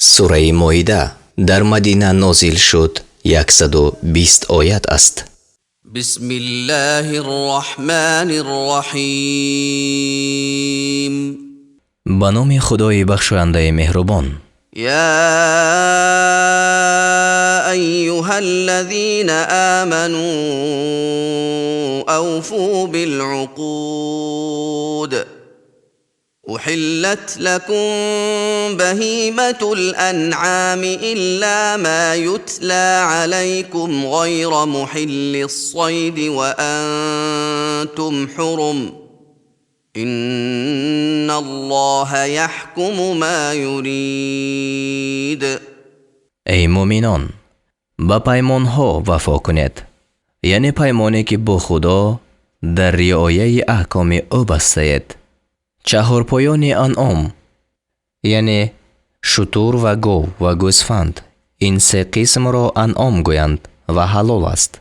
Сураи Моида дар Мадина нозил шуд, 120 оят аст. Бисмиллоҳир Раҳмонир Раҳим. Ба номи Худои бахшанда меҳрубон. Ё айюҳаллазина аману авфу бил-уқуд. Уҳиллат лакум баҳиматул анъами илла ма ютла алайкум ғайра муҳиллис-сайди ва антум ҳурум. Инналлоҳа яҳкуму ма юрид. Эй мӯъминон, ба паймонҳо вафо кунед, яъне паймоне ки бо Худо дар риояти аҳкоми ӯ бастаед. Чорпоёни анъом, яъне шутур ва гов ва гӯсфанд, ин се қисмро анъом гӯянд ва ҳалол аст.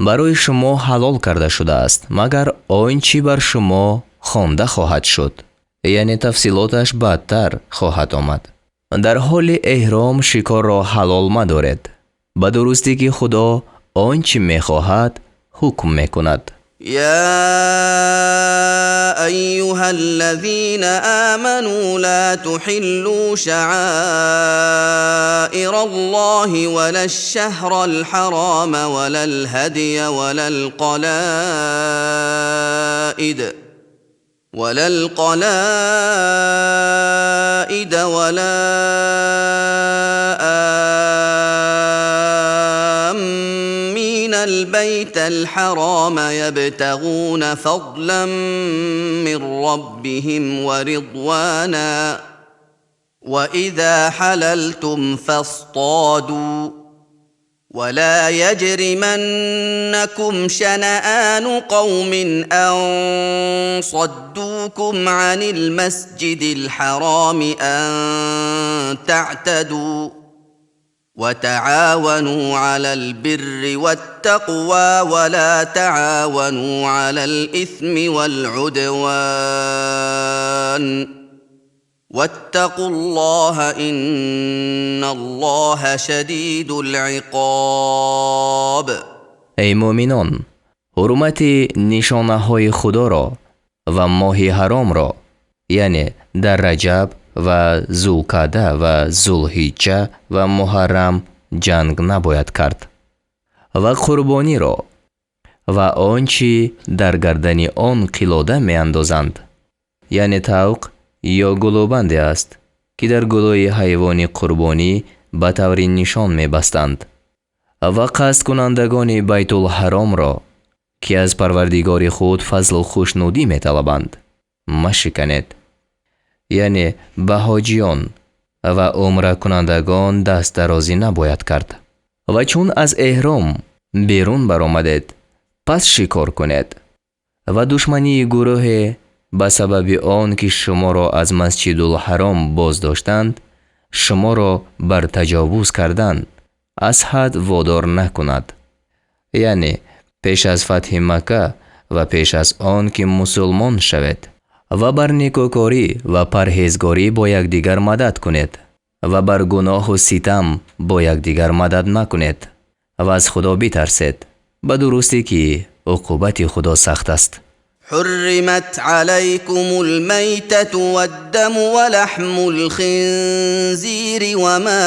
Барои шумо ҳалол карда шудааст, магар он чи бар шумо хонда хоҳад шуд, яъне тафсилоташ баъдтар хоҳад омад. Дар ҳоли эҳром шикорро ҳалол мадоред. Ба дурустӣ ки Худо он чи мехоҳад ҳукм мекунад. Ё айюҳаллазина аману ло туҳиллу шаъоираллоҳи валаш-шаҳрал ҳарома валал-ҳадя валал-қалоида ва ло омминал-байтал ҳарома ябтағуна фазлан мин роббиҳим ва ризвонан ва изо ҳалалтум фастодӯ ва ло яҷриманнакум шанаону қавмин ан саддукум анил масҷидил ҳароми ан таътадӯ ва таъовану алал бирри ват-тақво ва ло таъовану алал исми вал-удвон ваттақуллоҳа инналлоҳа шадидул иқоб. Эй мӯъминон, ҳурмати нишонаҳои Худоро ва моҳи ҳаромро, яъне дар Раҷаб ва Зулқаъда ва Зулҳиҷҷа ва Муҳаррам ҷанг набояд кард ва қурбониро ва он чи дар гардани он қилода меандозанд, яъне тавқ ё гулӯбанде аст ки дар гулӯи ҳайвони қурбонӣ ба таври нишон мебастанд, ва қасдкунандагони Байтулҳаромро, ки аз Парвардигори худ фазлу хушнудӣ металабанд, машиканед, яъне ба ҳоҷиён ва умракунандагон даст дарозӣ набояд кард. Ва чун аз эҳром берун баромадед, пас шикор кунед ва душмании гурӯҳе ба сабаби он ки шуморо аз Масҷидулҳаром боздоштанд, шуморо бар таҷовуз кардан аз ҳад водор накунад, яъне пеш аз фатҳи Макка ва пеш аз он ки мусулмон шавед, ва бар некӯкорӣ ва парҳезгорӣ бо якдигар мадад кунед ва бар гуноҳ ва ситам бо якдигар мадад накунед ва аз Худо битарсед, ба дурустӣ ки уқубати Худо сахт аст. Ҳурримат алайкумул майтату вад-даму ва лаҳмул хинзири ва мо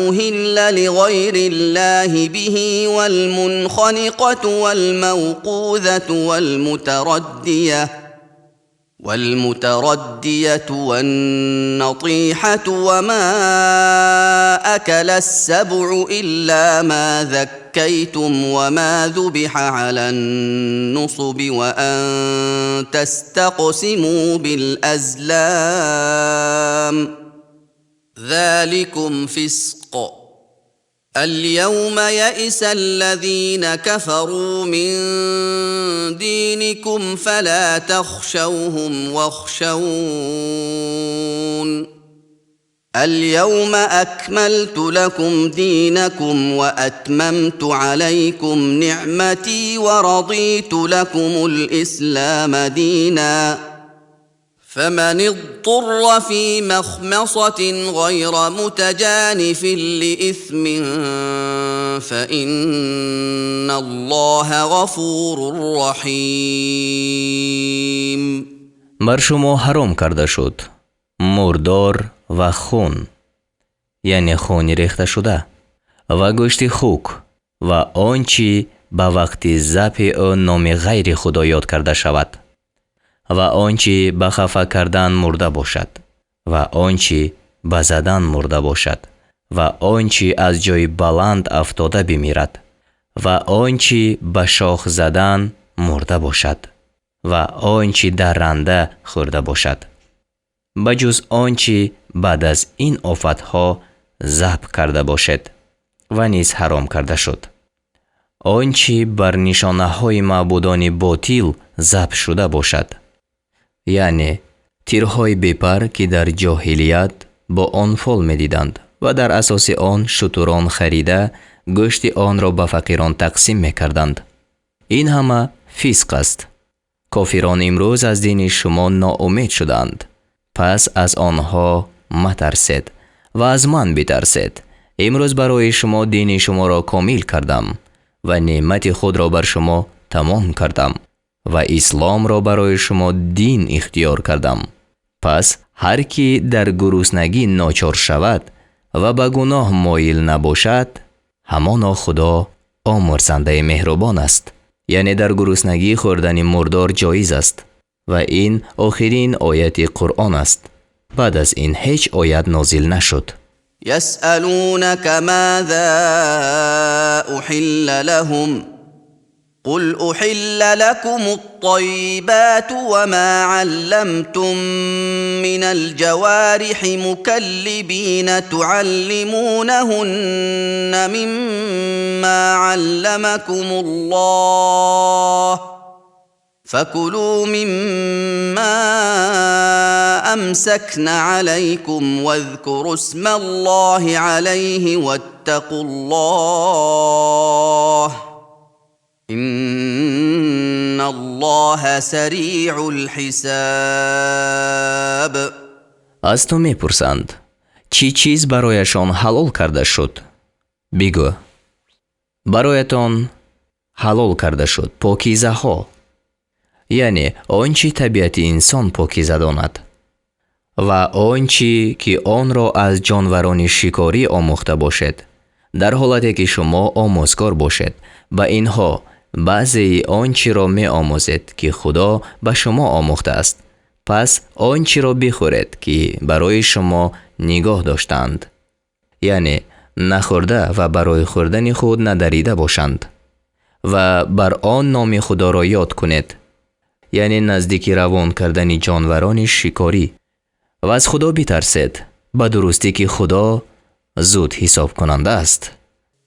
уҳилла лиғайриллоҳи биҳи вал-мунханиқату вал-мавқузату вал-мутараддияту ван-натиҳату ва мо акалас-сабъу илло мо заккайтум ва мо зубиҳа алан-нусуби ва ан тастақсиму бил-азлом золикум фисқ. Ал-явма яисаллазина кафару мин диникум фало тахшавҳум вахшавун. Ал-явма акмалту лакум динакум ва атмамту алайкум ниъмати ва радиту лакумул ислома динан. فمن اضطر في مخمصة غير متجانف لإثم فإن الله غفور رحيم. Бар шумо ҳаром карда шуд мурдор ва хун, яъне хуни рехташуда, ва гӯшти хук ва он чӣ ба вақти забҳи ӯ номи ғайри Худо ёд карда шавад, ва он чӣ ба хафа кардан мурда бошад, ва он чӣ ба задан мурда бошад, ва он чӣ аз ҷои баланд афтода бимирад, ва он чӣ ба шох задан мурда бошад, ва он чӣ дарранда хӯрда бошад, ба ҷуз он чӣ баъд аз ин офатҳо забҳ карда бошед. Ва низ ҳаром карда шуд он чӣ бар нишонаҳои маъбудони ботил забҳ шуда бошад, яъне тирҳои бепар, ки дар ҷоҳилият бо он фол медиданд ва дар асоси он шутурон харида, гӯшти онро ба фақирон тақсим мекарданд. Ин ҳама фисқ аст. Кофирон имрӯз аз дини шумо ноумед шуданд, пас аз онҳо матарсед ва аз ман битарсед. Имрӯз барои шумо дини шуморо комил кардам ва неъмати худро бар шумо тамом кардам ва исломро барои шумо дин ихтиёр кардам. Пас ҳар кӣ дар гуруснагӣ ночор шавад ва ба гуноҳ моил набошад, ҳамоно Худо омӯрзандаи меҳрубон аст. Яъне дар гуруснагӣ хӯрдани мурдор ҷоиз аст ва ин охирин ояти Қуръон аст. Баъд аз ин ҳеҷ оят нозил нашуд. يسألونك ماذا أحل لهم قل أحل لكم الطيبات وما علمتم من الجوارح مكلبين تعلمونهن مما علمكم الله فكلوا مما أمسكن عليكم واذكروا اسم الله عليه واتقوا الله إن الله سريع الحساب. Аз ту мепурсанд, чӣ чиз барояшон ҳалол карда шуд? Бигӯ: бароятон ҳалол карда шуд покизаҳо, яъне он чӣ табиати инсон покиза донад, ва он чӣ ки онро аз ҷонварони шикорӣ омӯхта бошед, дар ҳолате ки шумо омӯзгор бошед, ба инҳо баъзеи он чиро меомӯзед, ки Худо ба шумо омӯхтааст. Пас он чиро бихӯред, ки барои шумо нигоҳ доштаанд, яъне нахӯрда ва барои хӯрдани худ надарида бошанд, ва бар он номи Худоро ёд кунед, яъне наздики равон кардани ҷонварони шикорӣ, ва аз Худо битарсед, ба дурустӣ ки Худо зуд ҳисобкунанда аст.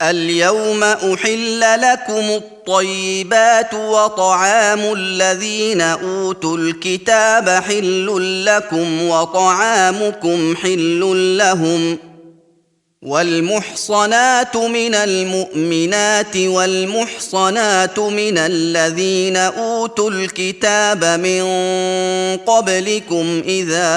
اليوم أحل لكم الطيبات وطعام الذين أوتوا الكتاب حل لكم وطعامكم حل لهم والمحصنات من المؤمنات والمحصنات من الذين أوتوا الكتاب من قبلكم إذا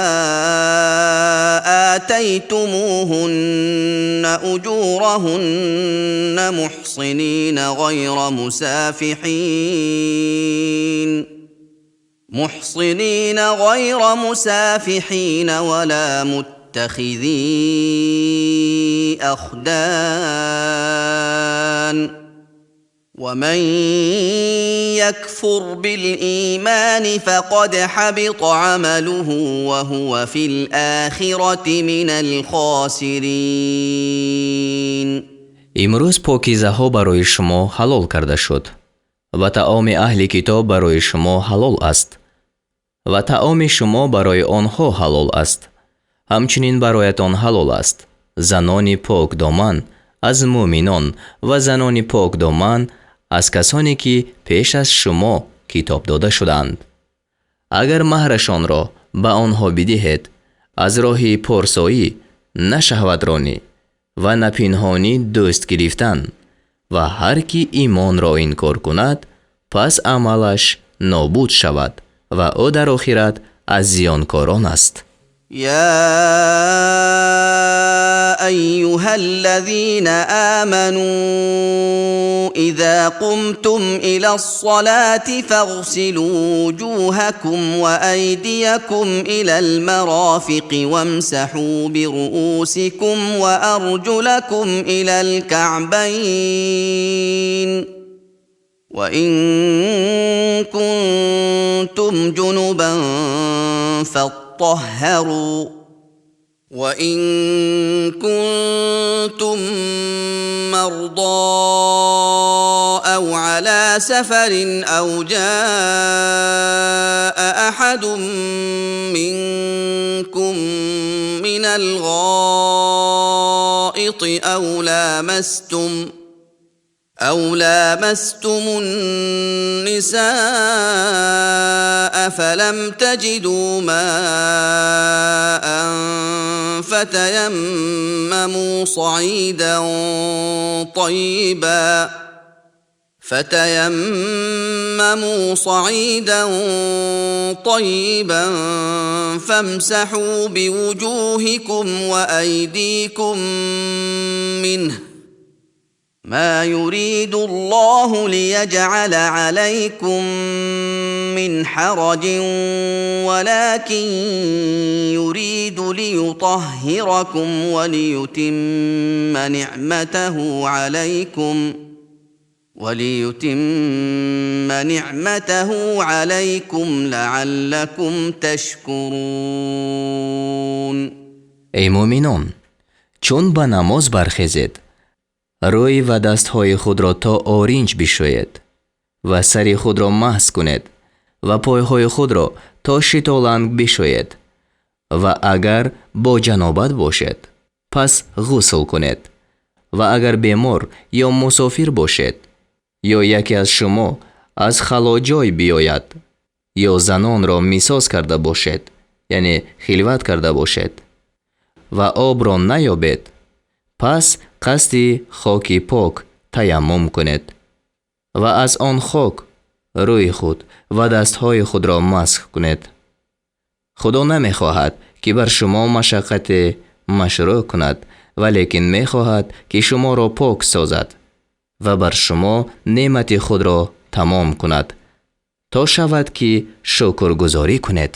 آتيتموهن أجورهن محصنين غير مسافحين ولا متخذي أخدان. ومن يكفر بالإيمان فقد حبط عمله وهو في الآخرة من الخاسرين. Имрӯз покизаҳо барои шумо ҳалол карда шуд ва таоми аҳли китоб барои шумо ҳалол аст ва таоми шумо барои онҳо ҳалол аст. Ҳамчунин бароятон ҳалол аст занони покдоман аз мӯминон ва занони покдоман аз касоне, ки пеш аз шумо китоб дода шудаанд, агар маҳрашонро ба онҳо бидиҳед аз роҳи порсоӣ, на шаҳватронӣ ва на пинҳонӣ дӯст гирифтан. Ва ҳар ки имонро инкор кунад, пас амалаш нобуд шавад ва ӯ дар охират аз зиёнкорон аст. يا ايها الذين امنوا اذا قمتم الى الصلاه فاغسلوا وجوهكم وايديكم الى المرافق وامسحوا برؤوسكم وارجلكم الى الكعبين وان كنتم جنبا فاطهروا وان كنتم مرضى او على سفر او جاء احد منكم من الغائط أو لامستم النساء فلم تجدوا ماء فتيمموا صعيدا طيبا فامسحوا بوجوهكم وأيديكم منه ما يريد الله ليجعل عليكم من حرج ولكن يريد ليطهركم وليتم نعمته عليكم لعلكم تشكرون. Эй мӯъминон, чун ба намоз бархезед, рӯй ва дастҳои худро то оринҷ бишӯед ва сари худро маҳз кунед ва пойҳои худро то шитоланг бишӯед ва агар бо ҷанобат бошед, пас ғусл кунед ва агар бемор ё мусофир бошед ё яке аз шумо аз халоҷой биёяд ё занонро мисоз карда бошед, яъне хилват карда бошед ва обро наёбед, пас қасди хоки пок таяммум кунед ва аз он хок рӯи худ ва дастҳои худро масх кунед. Худо намехоҳад, ки бар шумо машаққате машрӯъ кунад, валекин мехоҳад, ки шуморо пок созад ва бар шумо неъмати худро тамом кунад, то шавад, ки шукргузорӣ кунед.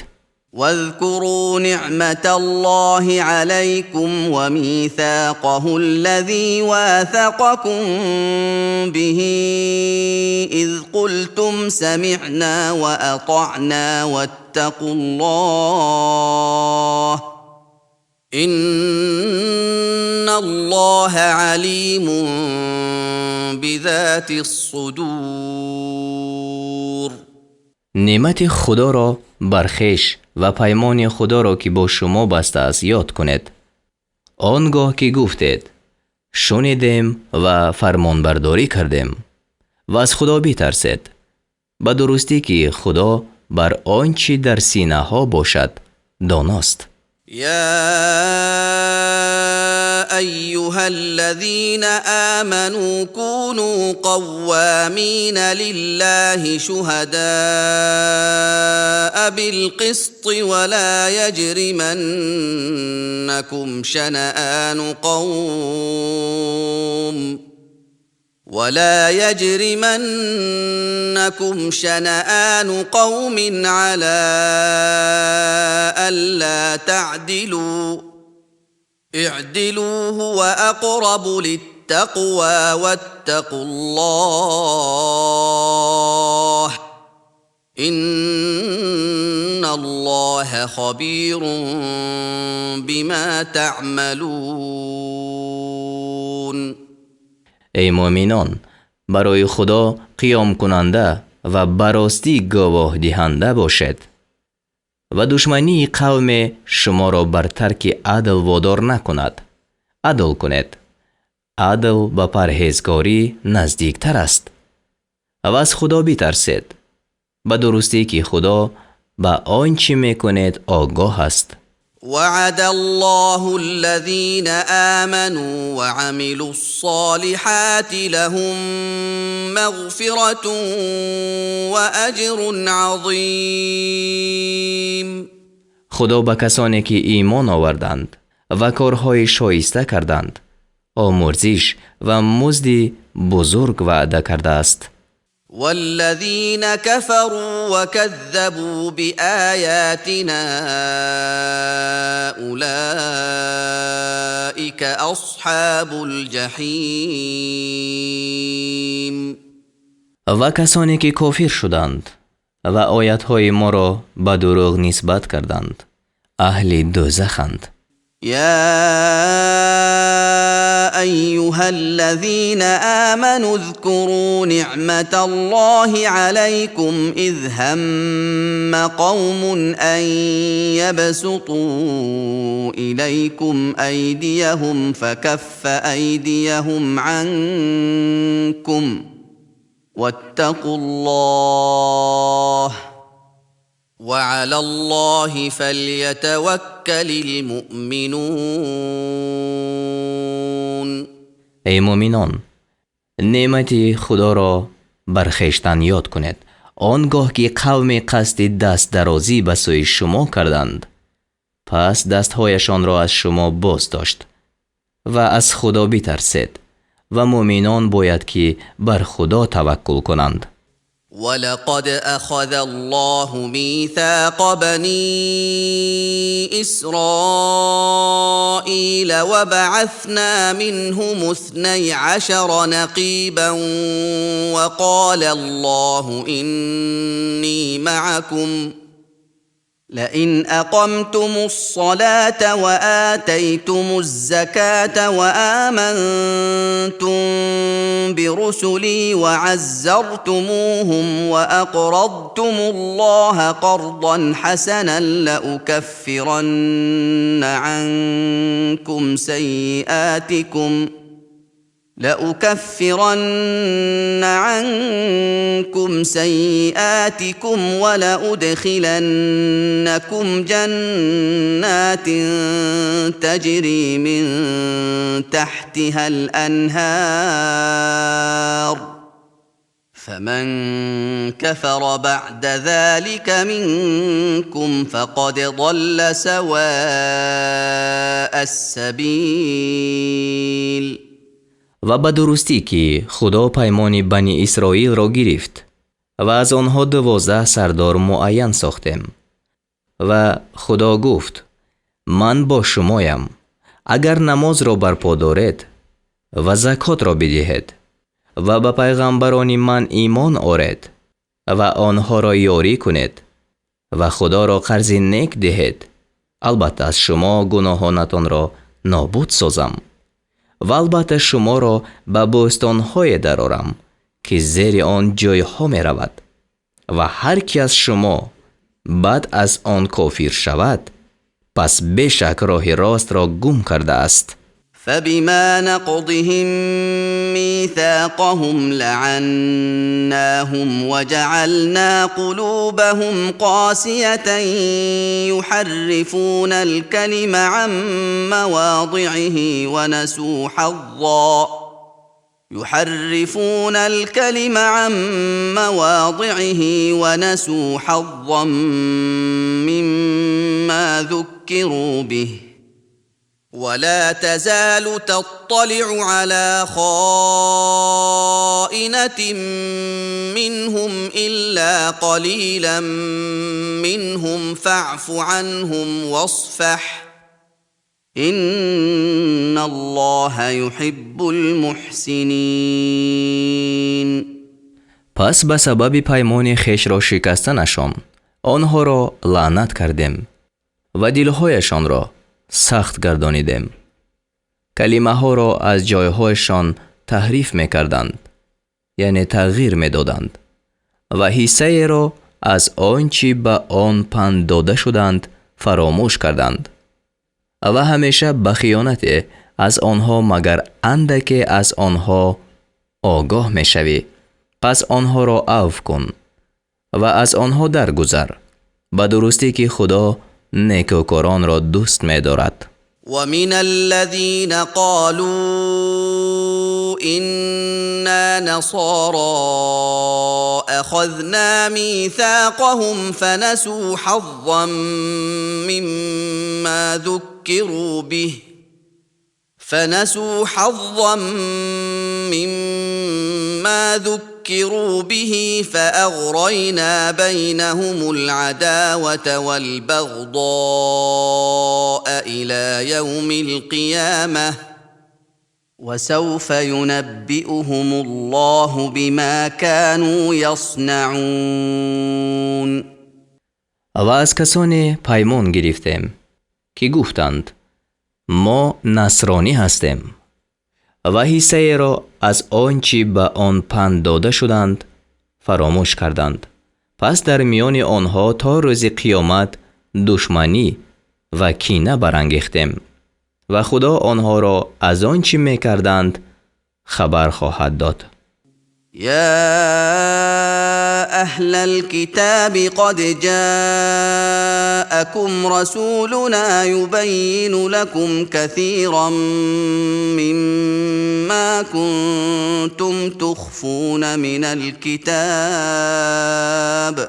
واذكروا نعمة الله عليكم وميثاقه الذي واثقكم به إذ قلتم سمعنا وأطعنا واتقوا الله إن الله عليم بذات الصدور. Неъмати Худоро бар хеш ва паймони Худоро, ки бо шумо бастааст, ёд кунед. Он гоҳ ки гуфтед: шунидем ва фармонбардорӣ кардем, ва аз Худо битарсед. Ба дурустӣ, ки Худо бар он чӣ дар синаҳо бошад доност. يا ايها الذين امنوا كونوا قوامين لله شهداء بالقسط ولا يجرمنكم شنآن قوم على ألا تعدلوا اعدلوا هو أقرب للتقوى واتقوا الله إن الله خبير بما تعملون. Эй мӯъминон, барои Худо қиёмкунанда ва ба ростӣ гувоҳдиҳанда бошед ва душмании қавме шуморо бар тарки адл водор накунад. Адл кунед. Адл ба парҳезгорӣ наздиктар аст. Ва аз Худо битарсед. Ба дурустӣ, ки Худо ба он чӣ мекунед огоҳ аст. وعد الله الذين آمنوا وعملوا الصالحات لهم مغفرة وأجر عظيم. Худо ба касоне ки имон оварданд ва корҳои шоиста карданд, омурзиш ва музди бузург ваъда кардааст. والذين كفروا وكذبوا بآياتنا أولئك أصحاب الجحيم. Ва касоне ки кофир шуданд ва оятҳои моро ба дурӯғ нисбат карданд, аҳли дӯзаханд. يا ايها الذين امنوا اذكروا نعمه الله عليكم اذ هم قوم ان يبسطوا اليكم ايديهم فكف ايديهم عنكم واتقوا الله وعلى الله فليتوكل المؤمنون. Эй муъминон, неъмати Худоро бар хештан ёд кунед, он гоҳ ки қавме қасди дастдарозӣ ба сӯи шумо карданд, пас дастҳояшонро аз шумо боз дошт ва аз Худо битарсед ва муъминон бояд ки бар Худо таваккул кунанд. ولقد اخذ الله ميثاق بني اسرائيل وبعثنا منهم 12 نقيبا وقال الله اني معكم لئن اقمتم الصلاه واتيتم الزكاه وامنتم برسلي وعزرتموهم واقرضتم الله قرضا حسنا لأكفرن عنكم سيئاتكم ولأدخلنكم جنات تجري من تحتها الأنهار فمن كفر بعد ذلك منكم فقد ضل سواء السبيل. Ва ба дурустӣ ки Худо паймони Бани Исроилро гирифт ва аз онҳо 12 сардор муайян сохтем. Ва Худо гуфт: ман бо шумоям, агар намозро барпо доред ва закотро бидиҳед ва ба пайғамбарони ман имон оред ва онҳоро ёрӣ кунед ва Худоро қарзи нек диҳед, албатта аз шумо гуноҳонатонро нобуд созам ва албатта шуморо ба бӯстонҳое дарорам, ки зери он ҷойҳо меравад ва ҳар ки аз шумо баъд аз он кофир шавад, пас бешак роҳи ростро гум кардааст. فبما نقضهم ميثاقهم لعناهم وجعلنا قلوبهم قاسية يحرفون الكلم عن مواضعه ونسوا حظا يحرفون الكلم عن مواضعه ونسوا حظا مما ذكروا به ولا تزال تطلع على خائنة منهم إلا قليلا منهم فاعف عنهم واصفح إن الله يحب المحسنين. Пас ба сабаби паймони хешро шикастанашон онҳоро лаънат кардем ва дилҳояшонро сахт гардонидем. Калимаҳоро аз ҷойҳояшон таҳриф мекарданд, яъне тағйир медоданд ва ҳиссаеро аз он чӣ ба он панд дода шуданд фаромӯш карданд ва ҳамеша ба хиёнате аз онҳо магар андаке аз онҳо огоҳ мешавӣ, пас онҳоро авф кун ва аз онҳо даргузар. Ба дурустӣ ки Худо некӯкоронро дӯст медорад. ومن الذين قالوا إنا إنا نصارى أخذنا ميثاقهم فنسوا حظا مما ذكروا به فنسوا حظا مما ذكروا به فأغرينا بينهم العداوة والبغضاء إلى يوم القيامة وسوف ينبئهم الله بما كانوا يصنعون. Ва аз касоне паймон гирифтем, ки гуфтанд: «Мо насронӣ ҳастем», ва ҳиссаеро аз он чӣ ба он панд дода шуданд, фаромӯш карданд. Пас дар миёни онҳо то рӯзи қиёмат душманӣ ва кина барангехтем, ва Худо онҳоро аз он чӣ мекарданд, хабар хоҳад дод. يا أهل الكتاب قد جاءكم رسولنا يبين لكم كثيرا مما كنتم تخفون من الكتاب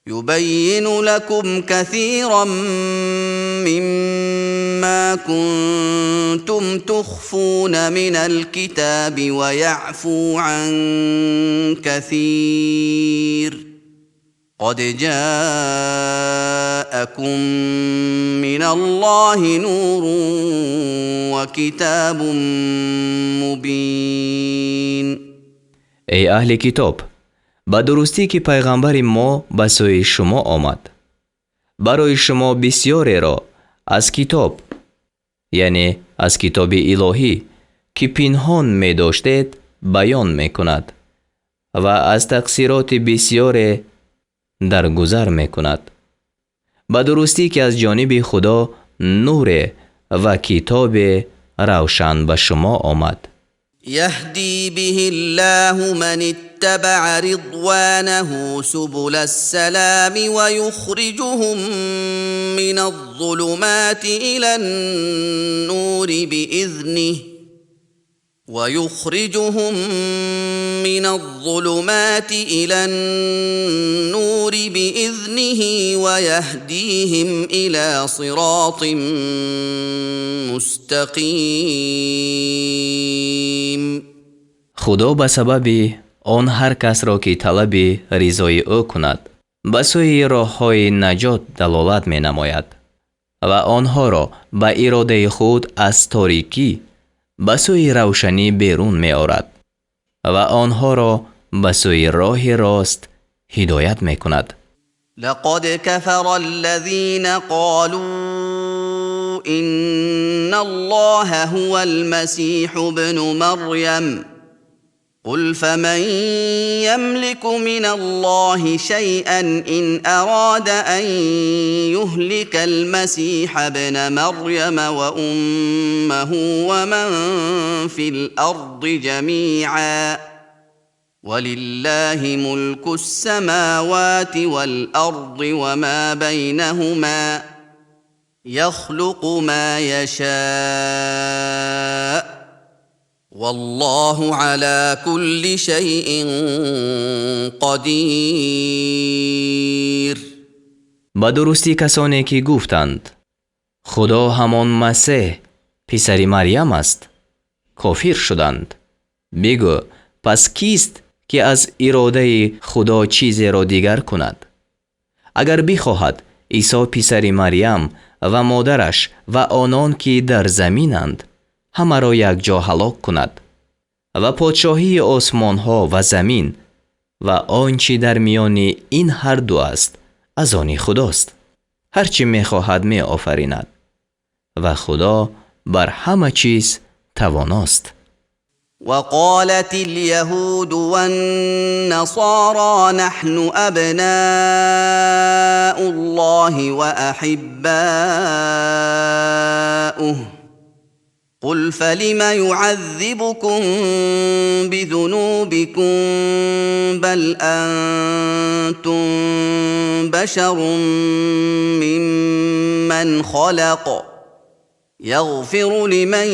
يبين لكم كثيرا مما كنتم تخفون من الكتاب ويعفو عن كثير. قد جاءكم من الله نور وكتاب مبين. Эй аҳли китоб, ба дурустӣ, ки пайғамбари мо ба сӯи шумо омад, барои шумо бисёреро аз китоб, яъне аз китоби илоҳӣ, ки пинҳон медоштед, баён мекунад ва аз тақсироти бисёре даргузар мекунад. Ба дурустӣ, ки аз ҷониби Худо нуре ва китобе равшан ба шумо омад. يهدي به الله من اتبع رضوانه سبل السلام ويخرجهم من الظلمات إلى النور بإذنه ويخرجهم من الظلمات إلى النور بإذنه ويهديهم إلى صراط مستقيم. Худо ба сабаби он ҳар касро, ки талаби ризои ӯ кунад, ба сӯи роҳҳои наҷот далолат менамояд ва онҳоро ба иродаи худ аз торикӣ ба сӯи равшанӣ берун меорад ва онҳоро ба сӯи роҳи рост ҳидоят мекунад. لقد كفر الذين قالوا إن الله هو المسيح ابن مريم. قل فمن يملك من الله شيئا إن أراد أن يهلك المسيح ابن مريم وأمه ومن في الأرض جميعا؟ ولله ملك السماوات والأرض وما بينهما، يخلق ما يشاء، والله على كل شيء قدير. Ба дурустӣ, касоне ки гуфтанд: «Худо ҳамон Масеҳ, писари Марьям аст», кофир шуданд. Бигӯ: пас кист, ки аз иродаи Худо чизеро дигар кунад, агар бихоҳад Исо писари Марьям ва модараш ва онон, ки дар заминанд, ҳамаро якҷо ҳалок кунад? Ва подшоҳии осмонҳо ва замин ва он чӣ дар миёни ин ҳарду аст, аз они Худост. Ҳар чӣ мехоҳад, меофаринад, ва Худо бар ҳама чиз тавоност. وقالت اليهود والنصارى نحن أبناء الله وأحباؤه. قل فلم يعذبكم بذنوبكم؟ بل أنتم بشر ممن خلق. يغفر لمن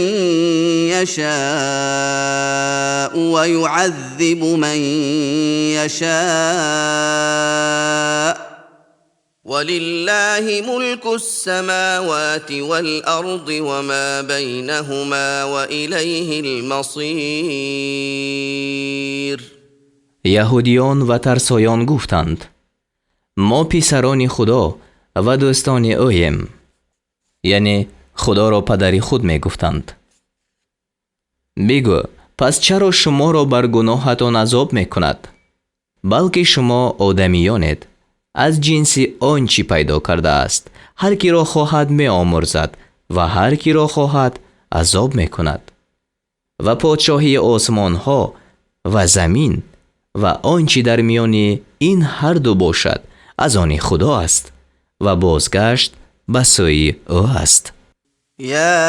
يشاء ويعذب من يشاء ولله ملك السماوات والأرض وما بينهما وإليه المصير. Яҳудиён ва тарсоён гуфтанд: «Мо писарони Худо ва дӯстони ӯем», яъне Худоро падари худ мегуфтанд. Бигӯ: «Пас чаро шуморо бар гуноҳатон азоб мекунад? Балки шумо одамиёнед аз ҷинси он чӣ пайдо кардааст. Ҳар киро хоҳад, меомӯрзад ва ҳар киро хоҳад, азоб мекунад. Ва подшоҳии осмонҳо ва замин ва он чӣ дар миёни ин ҳарду бошад, аз они Худо аст ва бозгашт ба сӯи ӯ аст». يا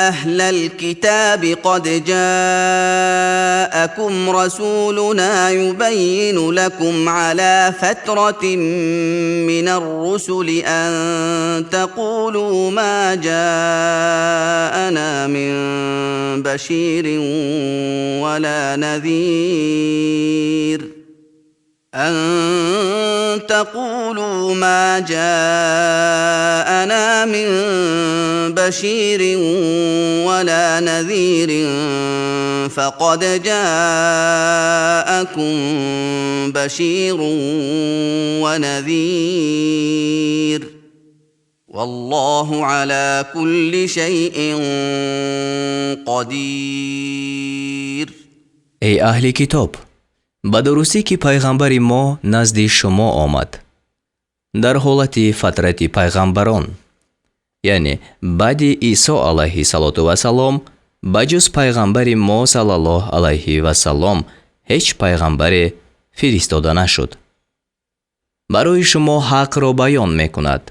أهل الكتاب قد جاءكم رسولنا يبين لكم على فترة من الرسل أن تقولوا ما جاءنا من بشير ولا نذير، أن تقولوا ما جاءنا من بشير ولا نذير فقد جاءكم بشير ونذير والله على كل شيء قدير. Эй аҳли китоб, ба дурустӣ ки пайғамбари мо назди шумо омад дар ҳолати фатрати пайғамбарон, яъне баъди Исо алайҳиссалоту вассалом ба ҷуз пайғамбари мо саллаллоҳу алайҳи вассалом ҳеҷ пайғамбаре фиристода нашуд. Барои шумо ҳақро баён мекунад,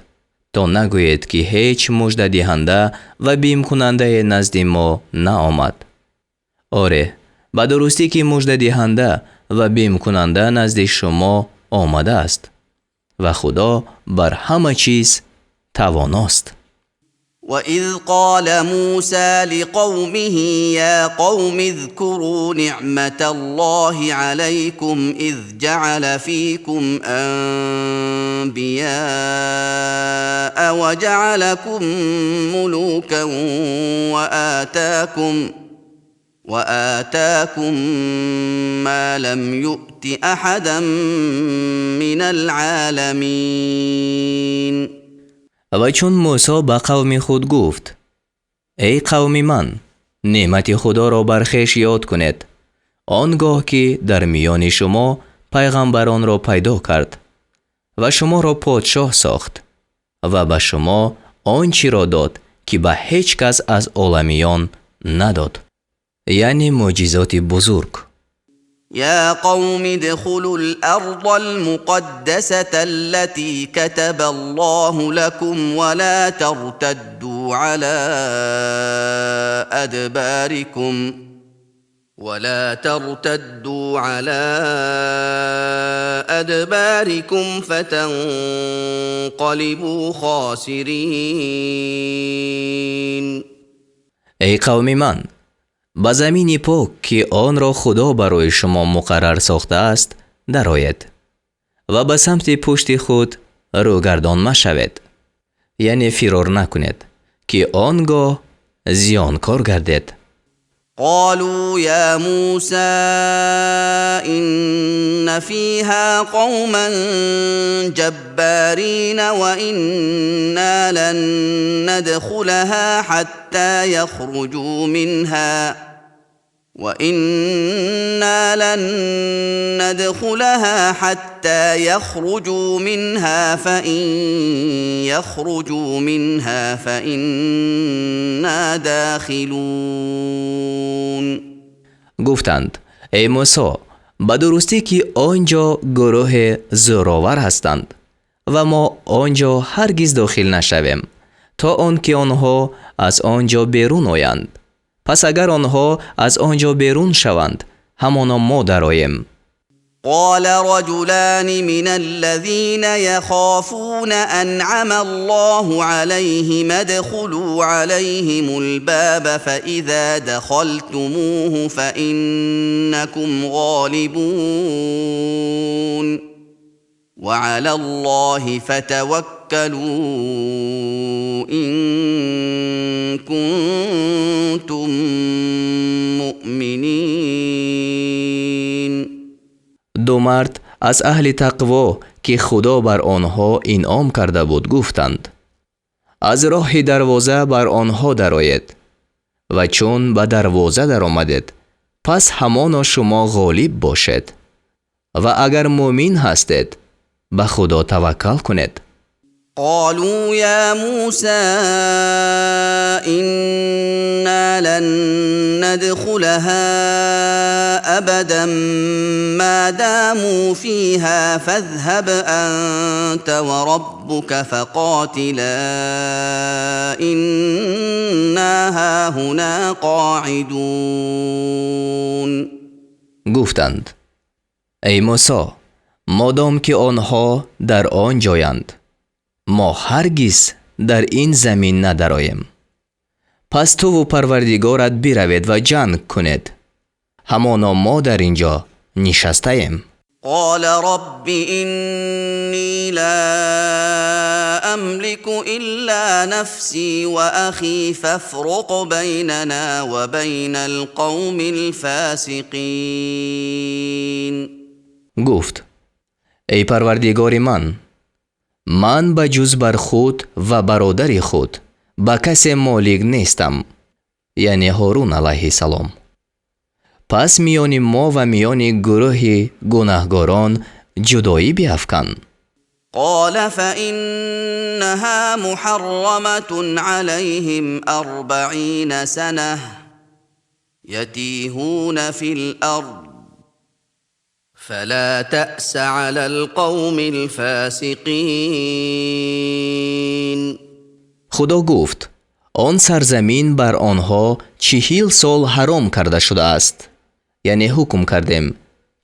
то нагӯед, ки ҳеҷ муждадиҳанда ва бимкунандае назди мо наомад. Оре, ба дурустӣ ки муждадиҳанда ва бимкунанда назди шумо омадааст ва Худо бар ҳама чиз тавоност. وإذ قال موسى لقومه يا قوم اذكروا نعمة الله عليكم إذ جعل فيكم أنبياء وجعلكم ملوكا وآتاكم ما لم يؤت أحدا من العالمين. Ва чун Мусо ба қавми худ гуфт: «Эй қавми ман, неъмати Худоро бар хеш ёд кунед, он гоҳ ки дар миёни шумо пайғамбаронро пайдо кард ва шуморо подшоҳ сохт ва ба шумо он чиро дод, ки ба ҳеҷ кас аз оламиён надод», яъне мӯъҷизоти бузург. يا قوم ادخلوا الأرض المقدسة التي كتب الله لكم ولا ترتدوا على أدباركم ولا ترتدوا على أدباركم فتنقلبوا خاسرين. Эй қавми ман, ба замини пок, ки онро Худо барои шумо муқаррар сохтааст, дароед ва ба самти пушти худ рӯгардон машавед, яъне фирор накунед, ки он гоҳ зиёнкор гардед. قالوا يا موسى إن فيها قوما جبارين وإنا لن ندخلها حتى يخرجوا منها وإنا لن ندخلها حتى يخرجوا منها فإن يخرجوا منها فإنا داخلون. Гуфтанд: «Эй Мусо, ба дурустӣ ки он ҷо гурӯҳе зӯровар ҳастанд ва мо он ҷо ҳаргиз дохил нашавем, то он ки онҳо аз он ҷо берун оянд. Пас агар онҳо аз он ҷо берун шаванд, ҳамоно мо дароем». قال رجلان من الذين يخافون أنعم الله عليهم ادخلوا عليهم الباب فإذا دخلتموه فإنكم غالبون وعلى الله فتوكلوا إن كنتم مؤمنين. Ду мард аз аҳли тақво, ки Худо бар онҳо инъом карда буд, гуфтанд: аз роҳи дарвоза бар онҳо дароед ва чун ба дарвоза даромадед, пас ҳамоно шумо ғолиб бошед ва агар мӯмин ҳастед, ба Худо таваккал кунед. قالوا يا موسى إنا لن ندخلها أبدا ما داموا فيها فاذهب أنت وربك فقاتلا إنا هاهنا قاعدون. Гуфтанд: эй Мусо, модом ки онҳо дар он ҷоянд, мо ҳаргиз дар ин замин надароем. Пас туву Парвардигорат биравед ва ҷанг кунед. Ҳамоно мо дар ин ҷо нишастаем. قال رب إني لا أملك إلا نفسي وأخي فافرق بيننا وبين القوم الفاسقين. Гуфт: эй Парвардигори ман, ман ба ҷуз бар худ ва бародари худ ба касе молик нестам, яъне Ҳорун алайҳиссалом. Пас миёни мо ва миёни гурӯҳи гунаҳгорон ҷудоӣ биафкан. قال فإنها محرمة عليهم 40 سنة يتيهون في الأرض فلا تأس على القوم الفاسقين. Худо гуфт: он сарзамин бар онҳо 40 сол ҳаром карда шудааст, яъне ҳукм кардем,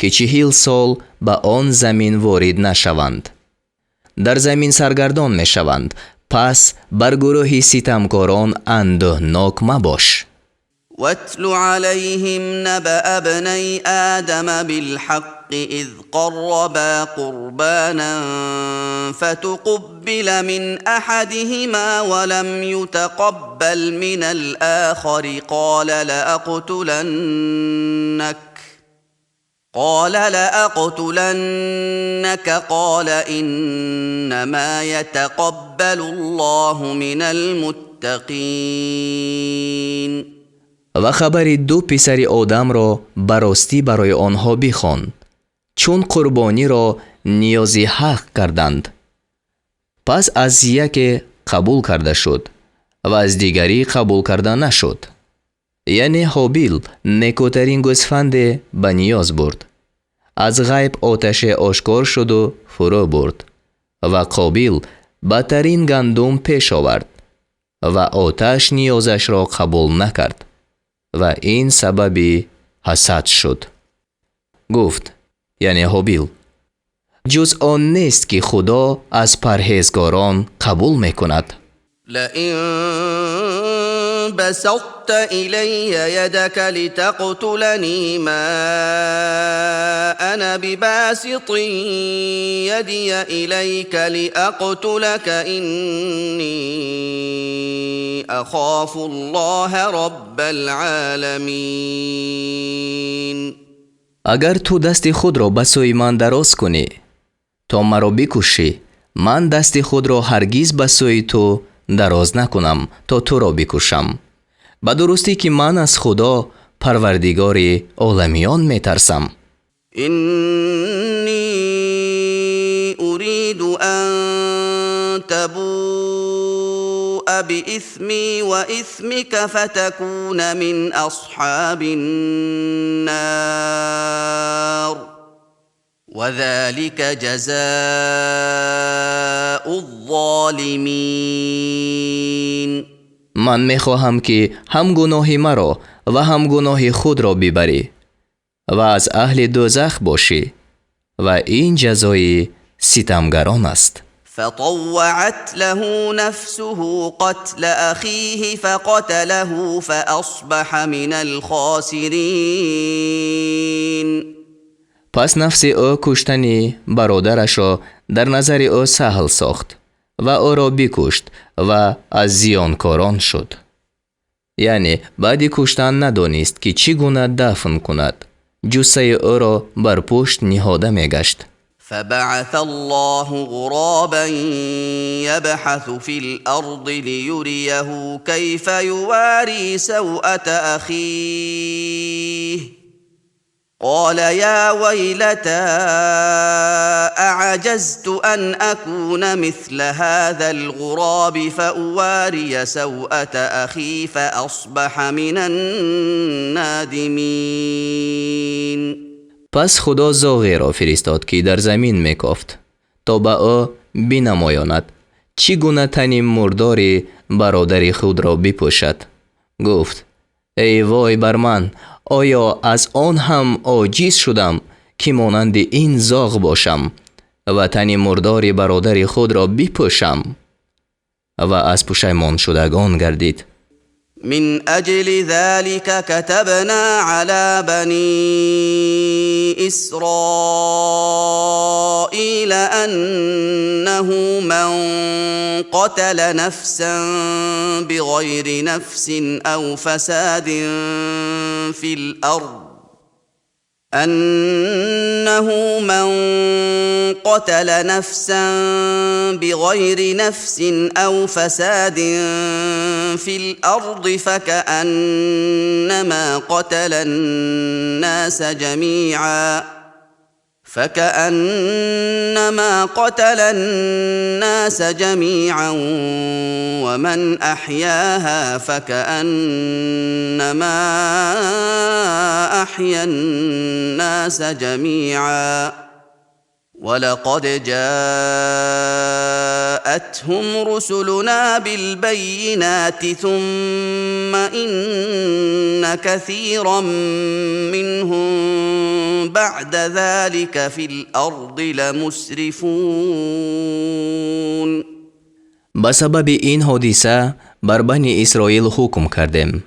ки 40 сол ба он замин ворид нашаванд, дар замин саргардон мешаванд. Пас бар гурӯҳи ситамкорон андӯҳнок мабош. واتل عليهم نبأ ابني آدم بالحق إذ قربا قربانا فتقبل من أحدهما ولم يتقبل من الآخر قال لأقتلنك قال إنما يتقبل الله من المتقين. Ва хабари ду писари Одамро ба ростӣ барои онҳо бихон, чун қурбониро ниёзи ҳақ карданд. Пас аз яке қабул карда шуд ва аз дигарӣ қабул карда нашуд. Яъне Ҳобил некӯтарин гӯсфанде ба ниёз бурд. Аз ғайб оташе ошкор шуду фурӯ бурд ва Қобил бадтарин гандум пеш овард ва оташ ниёзашро қабул накард ва ин сабаби ҳасад шуд. Гуфт, яъне Ҳобил: ҷуз он нест, ки Худо аз парҳезгорон қабул мекунад. لئن بسطت إلي يدك لتقتلني ما أنا بباسط يدي إليك لأقتلك إني أخاف الله رب العالمين. Агар ту дасти худро ба сӯи ман дароз кунӣ, то маро бикушӣ, ман дасти худро ҳаргиз ба сӯи ту дароз накунам, то туро бикушам. Ба дурустӣ, ки ман аз Худо, Парвардигори оламиён, метарсам. إني أريد أن تبوء بإثمي وإثمك فتكون من أصحاب النار وذلك جزاء الظالمين. Ман мехоҳам, ки ҳам гуноҳи маро ва ҳам гуноҳи худро бибарӣ ва аз аҳли дӯзах бошӣ. Ва ин ҷазои ситамгарон аст. فطوعت له نفسه قتل أخيه فقتله فأصبح من الخاسرين. Пас нафси ӯ куштани бародарашро дар назари ӯ саҳл сохт ва ӯро бикушт ва аз зиёнкорон шуд. Яъне баъди куштан надонист, ки чӣ гуна дафн кунад. Ҷуссаи ӯро бар пушт ниҳода мегашт. فبعث الله غرابا يبحث في الأرض ليريه كيف يواري سوءة أخيه. قال يا ويلتى أعجزت أن أكون مثل هذا الغراب فأواري سوءة أخي فأصبح من النادمين. Пас Худо зоғеро фиристод, ки дар замин мекофт, то ба ӯ бинамоёнад, чӣ гуна тани мурдори бародари худро бипӯшад. Гуфт: эй вой бар ман, оё аз он ҳам оҷиз шудам, ки монанди ин зоғ бошам ва тани мурдори бародари худро бипӯшам? Ва аз пушаймоншудагон гардид. من أجل ذلك كتبنا على بني إسرائيل أنه من قتل نفسا بغير نفس أو فساد في الأرض أنه من قتل نفسا بغير نفس أو فساد في الأرض فكأنما قتل الناس جميعا ومن أحياها فكأنما أحيا الناس جميعا. ولقد جاءتهم رسلنا بالبينات ثم إن كثيرا منهم بعد ذلك في الأرض لمسرفون. Ба сабаби ин ҳодиса бар Бани Исроил ҳукм кардем,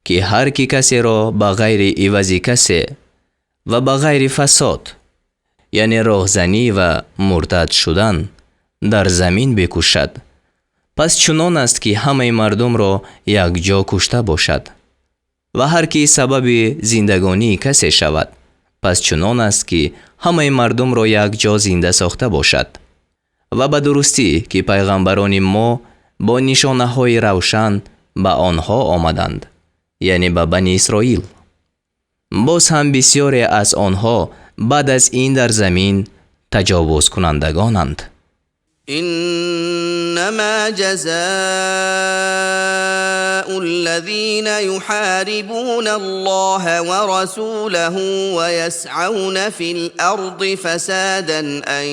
ки ҳар ки касеро ба ғайри ивази касе ва ба ғайри фасод, яъне роҳзанӣ ва муртад шудан, дар замин бикушад, пас чунон аст, ки ҳамаи мардумро якҷо кушта бошад, ва ҳар ки сабаби зиндагонии касе шавад, пас чунон аст, ки ҳамаи мардумро якҷо зинда сохта бошад. Ва ба дурустӣ, ки пайғамбарони мо бо нишонаҳои равшан ба онҳо омаданд, яъне ба Бани Исроил. Боз ҳам бисёре аз онҳо баъд аз ин дар замин таҷовузкунандагонанд. إنما جزاء الذين يحاربون الله ورسوله ويسعون في الأرض فسادا أن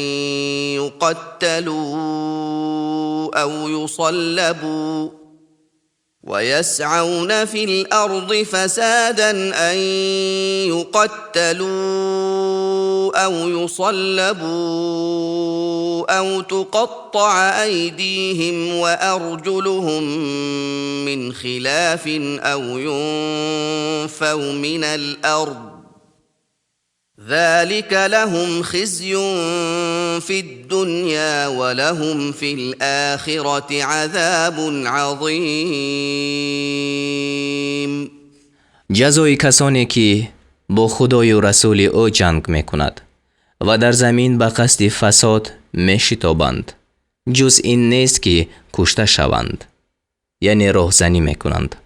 يقتلوا أو يصلبوا ويسعون في الأرض فسادا أن يقتلوا أو يصلبوا أو تقطع أيديهم وأرجلهم من خلاف أو ينفوا من الأرض. ذلك لهم خزي في الدنيا ولهم في الآخرة عذاب عظيم. Ҷазои касоне, ки бо Худою расули ӯ ҷанг мекунад ва дар замин ба қасди фасод мешитобанд, ҷуз ин нест, ки кушта шаванд, яъне роҳзанӣ мекунанд,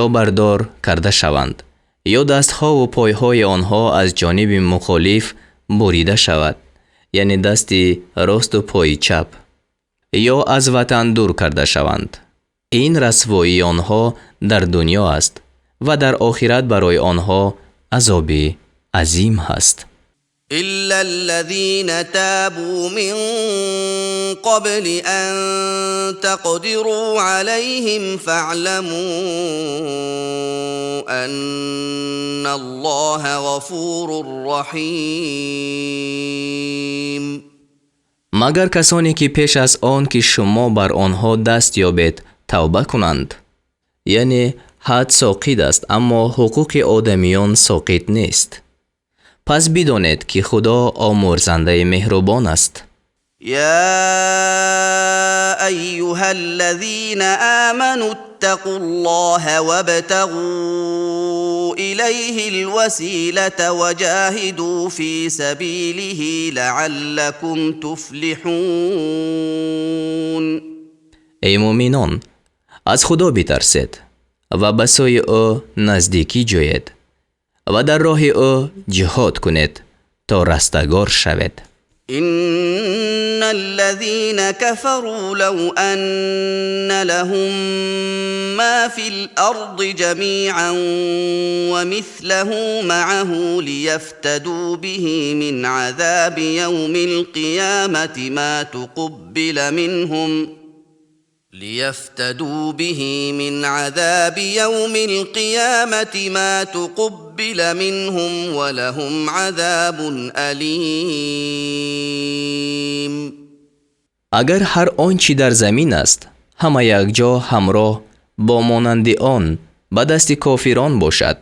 ё бардор карда шаванд, ё дастҳову пойҳои онҳо аз ҷониби мухолиф бурида шавад, яъне дасти росту пои чап, ё аз ватан дур карда шаванд. Ин расвоии онҳо дар дунё аст ва дар охират барои онҳо азоби азим ҳаст. إلا الذين تابوا من قبل أن تقدروا عليهم فاعلموا أن الله غفور رحيم. Магар касоне ки пеш аз он ки шумо бар онҳо даст ёбед тавба кунанд, яъне ҳад соқит аст, аммо ҳуқуқи одамиён соқит нест. Пас бидонед, ки Худо омурзандаи меҳрубон аст. يا أيها الذين آمنوا اتقوا الله وابتغوا إليه الوسيلة وجاهدوا في سبيله لعلكم تفلحون. Эй муъминон, аз Худо битарсед ва ба сӯи ӯ наздикӣ ҷӯед ва дар роҳи ӯ ҷиҳод кунед, то растагор шавед. إن الذين كفروا لو أن لهم ما في الأرض جميعا ومثله معه ليفتدوا به من عذاب يوم القيامة ما تقبل منهم ليفتدوا به من عذاب يوم القيامة ما تقبل منهم ولهم عذاب أليم. Агар ҳар он чӣ дар замин аст, ҳама якҷо ҳамроҳ бо монанди он ба дасти кофирон бошад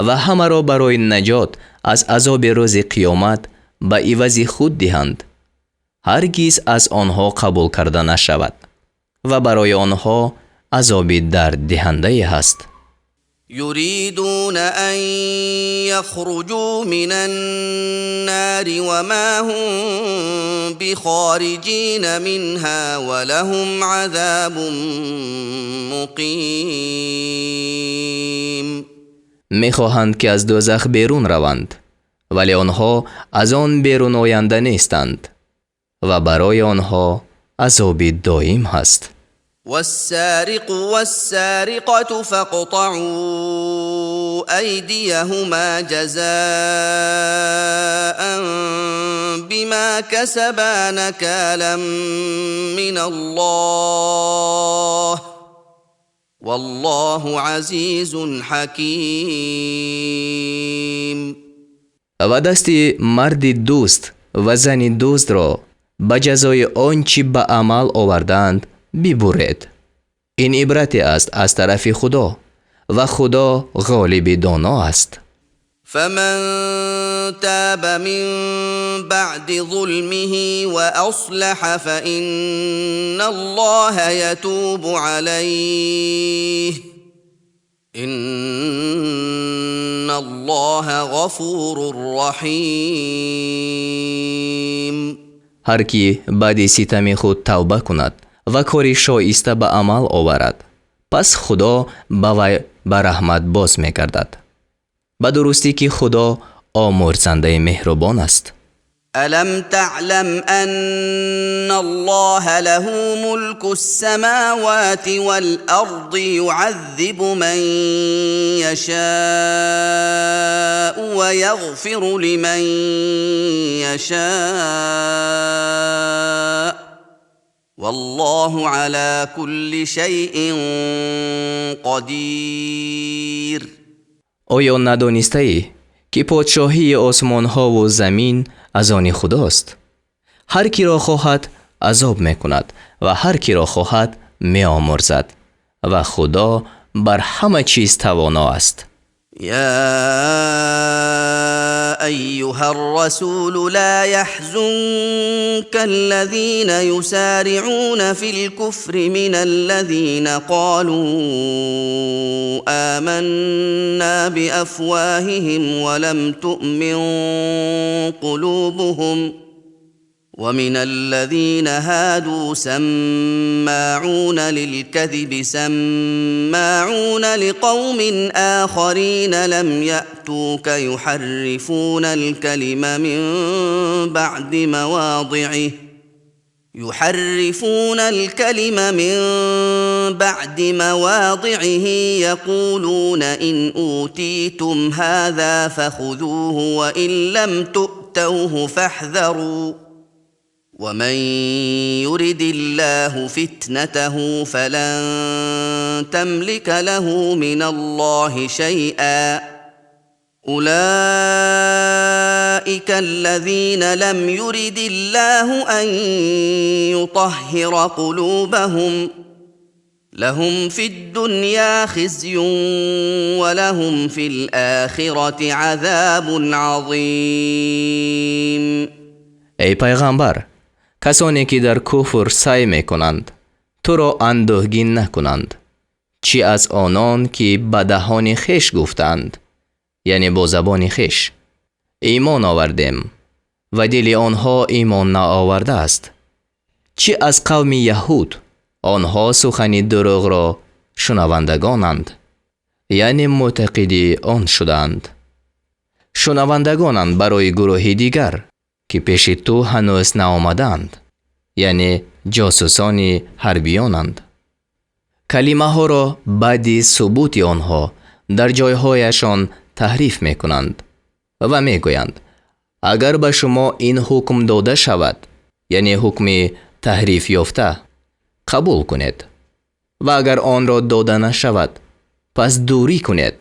ва ҳамаро барои наҷот аз азоби рӯзи қиёмат ба ивази худ диҳанд, ҳаргиз аз онҳо қабул карда нашавад ва барои онҳо азоби дарддиҳандае ҳаст. يريدون أن يخرجوا من النار وما هم بخارجين منها ولهم عذاب مقيم. Мехоҳанд, ки аз дӯзах берун раванд, вале онҳо аз он беруноянда нестанд ва барои онҳо азоби доим ҳаст. والسارق والسارقة فاقطعوا أيديهما جزاء بما كسبا نكالا من الله والله عزيز حكيم. Ва дасти марди дузд ва зани дуздро ба ҷазои он чӣ ба амал овардаанд бибуред. Ин ибрате аст аз тарафи Худо, ва Худо ғолиби доно аст. فمن تاب من بعد ظلمه وأصلح فإن الله يتوب عليه إن الله غفور رحيم. Ҳар кӣ баъди ситами худ тавба кунад ва кори шоиста ба амал оварад, пас Худо ба вай ба раҳмат боз мегардад. Ба дурустӣ, ки Худо омурзандаи меҳрубон аст. ألم تعلم أن الله له ملك السماوات والأرض يعذب من يشاء ويغفر لمن يشاء والله على كل شيء قدير. Оё надонистаӣ, ки подшоҳии осмонҳову замин аз они Худост? Ҳар киро хоҳад, азоб мекунад ва ҳар киро хоҳад, меомурзад, ва Худо бар ҳама чиз тавоно аст. يا ايها الرسول لا يحزنك الذين يسارعون في الكفر من الذين قالوا آمنا بافواههم ولم تؤمن قلوبهم ومن الذين هادوا سماعون للكذب سماعون لقوم آخرين لم يأتوك يحرفون الكلم من بعد مواضعه يقولون إن أوتيتم هذا فخذوه وإن لم تؤتوا تؤتوه فاحذروا ومن يرد الله فتنته فلن تملك له من الله شيئا أولئك الذين لم يرد الله أن يطهر قلوبهم لهم في الدنيا خزي ولهم في الآخرة عذاب عظيم. Эй пайғамбар, касоне ки дар куфр саъй мекунанд, туро андӯҳгин накунанд, чӣ аз онон ки ба даҳони хеш гуфтаанд, яъне бо забони хеш имон овардем ва дили онҳо имон наовардааст, чӣ аз қавми яҳуд, онҳо сухани дурӯғро шунавандагонанд, яъне мӯътақиди он шудаанд, шунавандагонанд барои гурӯҳи дигар, ки пеши ту ҳанӯз наомадаанд, яъне ҷосусони ҳарбиёнанд. Калимаҳоро баъди субути онҳо дар ҷойҳояшон таҳриф мекунанд ва мегӯянд: агар ба шумо ин ҳукм дода шавад, яъне ҳукми таҳриф ёфта, қабул кунед ва агар онро дода нашавад, пас дурӣ кунед.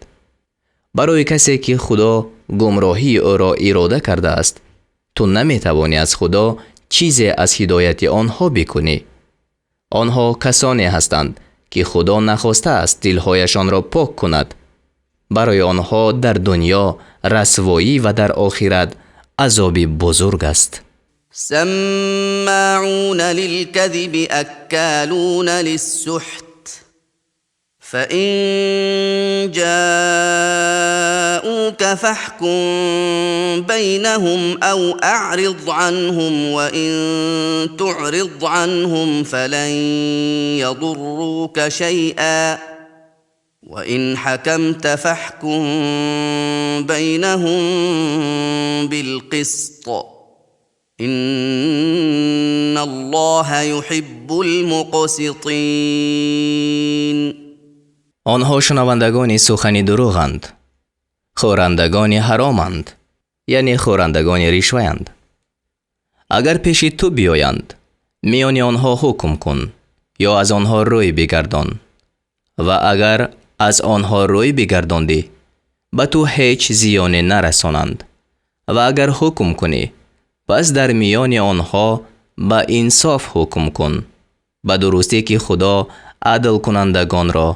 Барои касе ки Худо гумроҳии ӯро ирода кардааст, ту наметавонӣ аз Худо чизе аз ҳидояти онҳо бикунӣ. Онҳо касоне ҳастанд, ки Худо нахостааст дилҳояшонро пок кунад. Барои онҳо дар дунё расвоӣ ва дар охират азоби бузург аст. سماعون للكذب أكالون للسحت فإن جاءوك فاحكم بينهم أو أعرض عنهم وإن تعرض عنهم فلن يضروك شيئا وإن حكمت فاحكم بينهم بالقسط إن الله يحب المقسطين. Онҳо шунавандагони сухани дурӯғанд, хӯрандагони ҳароманд, яъне хӯрандагони ришваянд. Агар пеши ту биёянд, миёни онҳо ҳукм кун ё аз онҳо рӯй бигардон, ва агар аз онҳо рӯй бигардондӣ, ба ту ҳеҷ зиёне нарасонанд, ва агар ҳукм кунӣ, пас дар миёни онҳо ба инсоф ҳукм кун. Ба дурустӣ ки Худо адлкунандагонро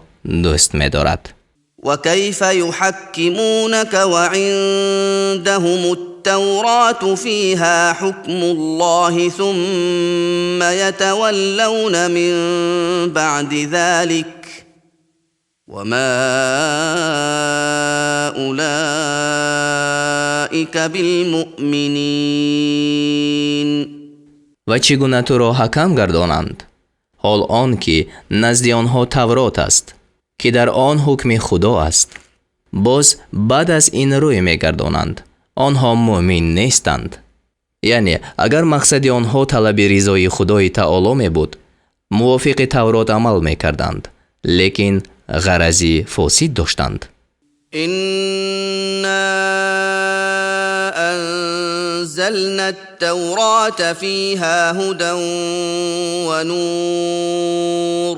дӯст медорад. وكيف يحكمونك وعندهم التوراة فيها حكم الله ثم يتولون من بعد ذلك وما أولئك بالمؤمنين. Ва чӣ гуна туро ҳакам гардонанд, ҳол он ки назди онҳо Таврот аст, ки дар он ҳукми Худо аст, боз баъд аз ин рӯй мегардонанд, онҳо мӯъмин нестанд. Яъне агар мақсади онҳо талаби ризои Худои Таоло мебуд, мувофиқи Таврот амал мекарданд, лекин ғарази фосид доштанд. إنا أنزلنا التوراة فيها هدى ونور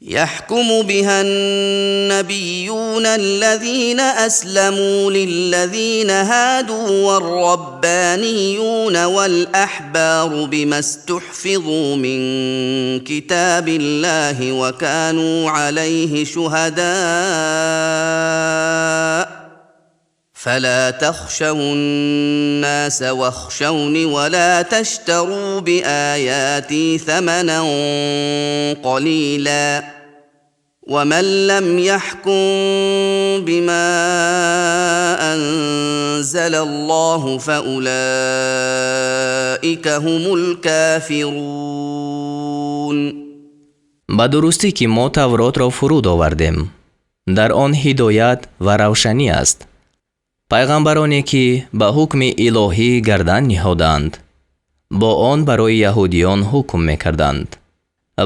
يحكم بها النبيون الذين أسلموا للذين هادوا والربانيون والأحبار بما استحفظوا من كتاب الله وكانوا عليه شهداء فلا تخشوا الناس واخشوني ولا تشتروا بآياتي ثمنا قليلا ومن لم يحكم بما أنزل الله فأولئك هم الكافرون. Ба дурустӣ ки мо Тавротро фуруд овардем, дар он ҳидоят ва равшанӣ аст. Пайғамбароне ки ба ҳукми илоҳӣ гардан ниҳоданд, бо он барои яҳудиён ҳукм мекарданд,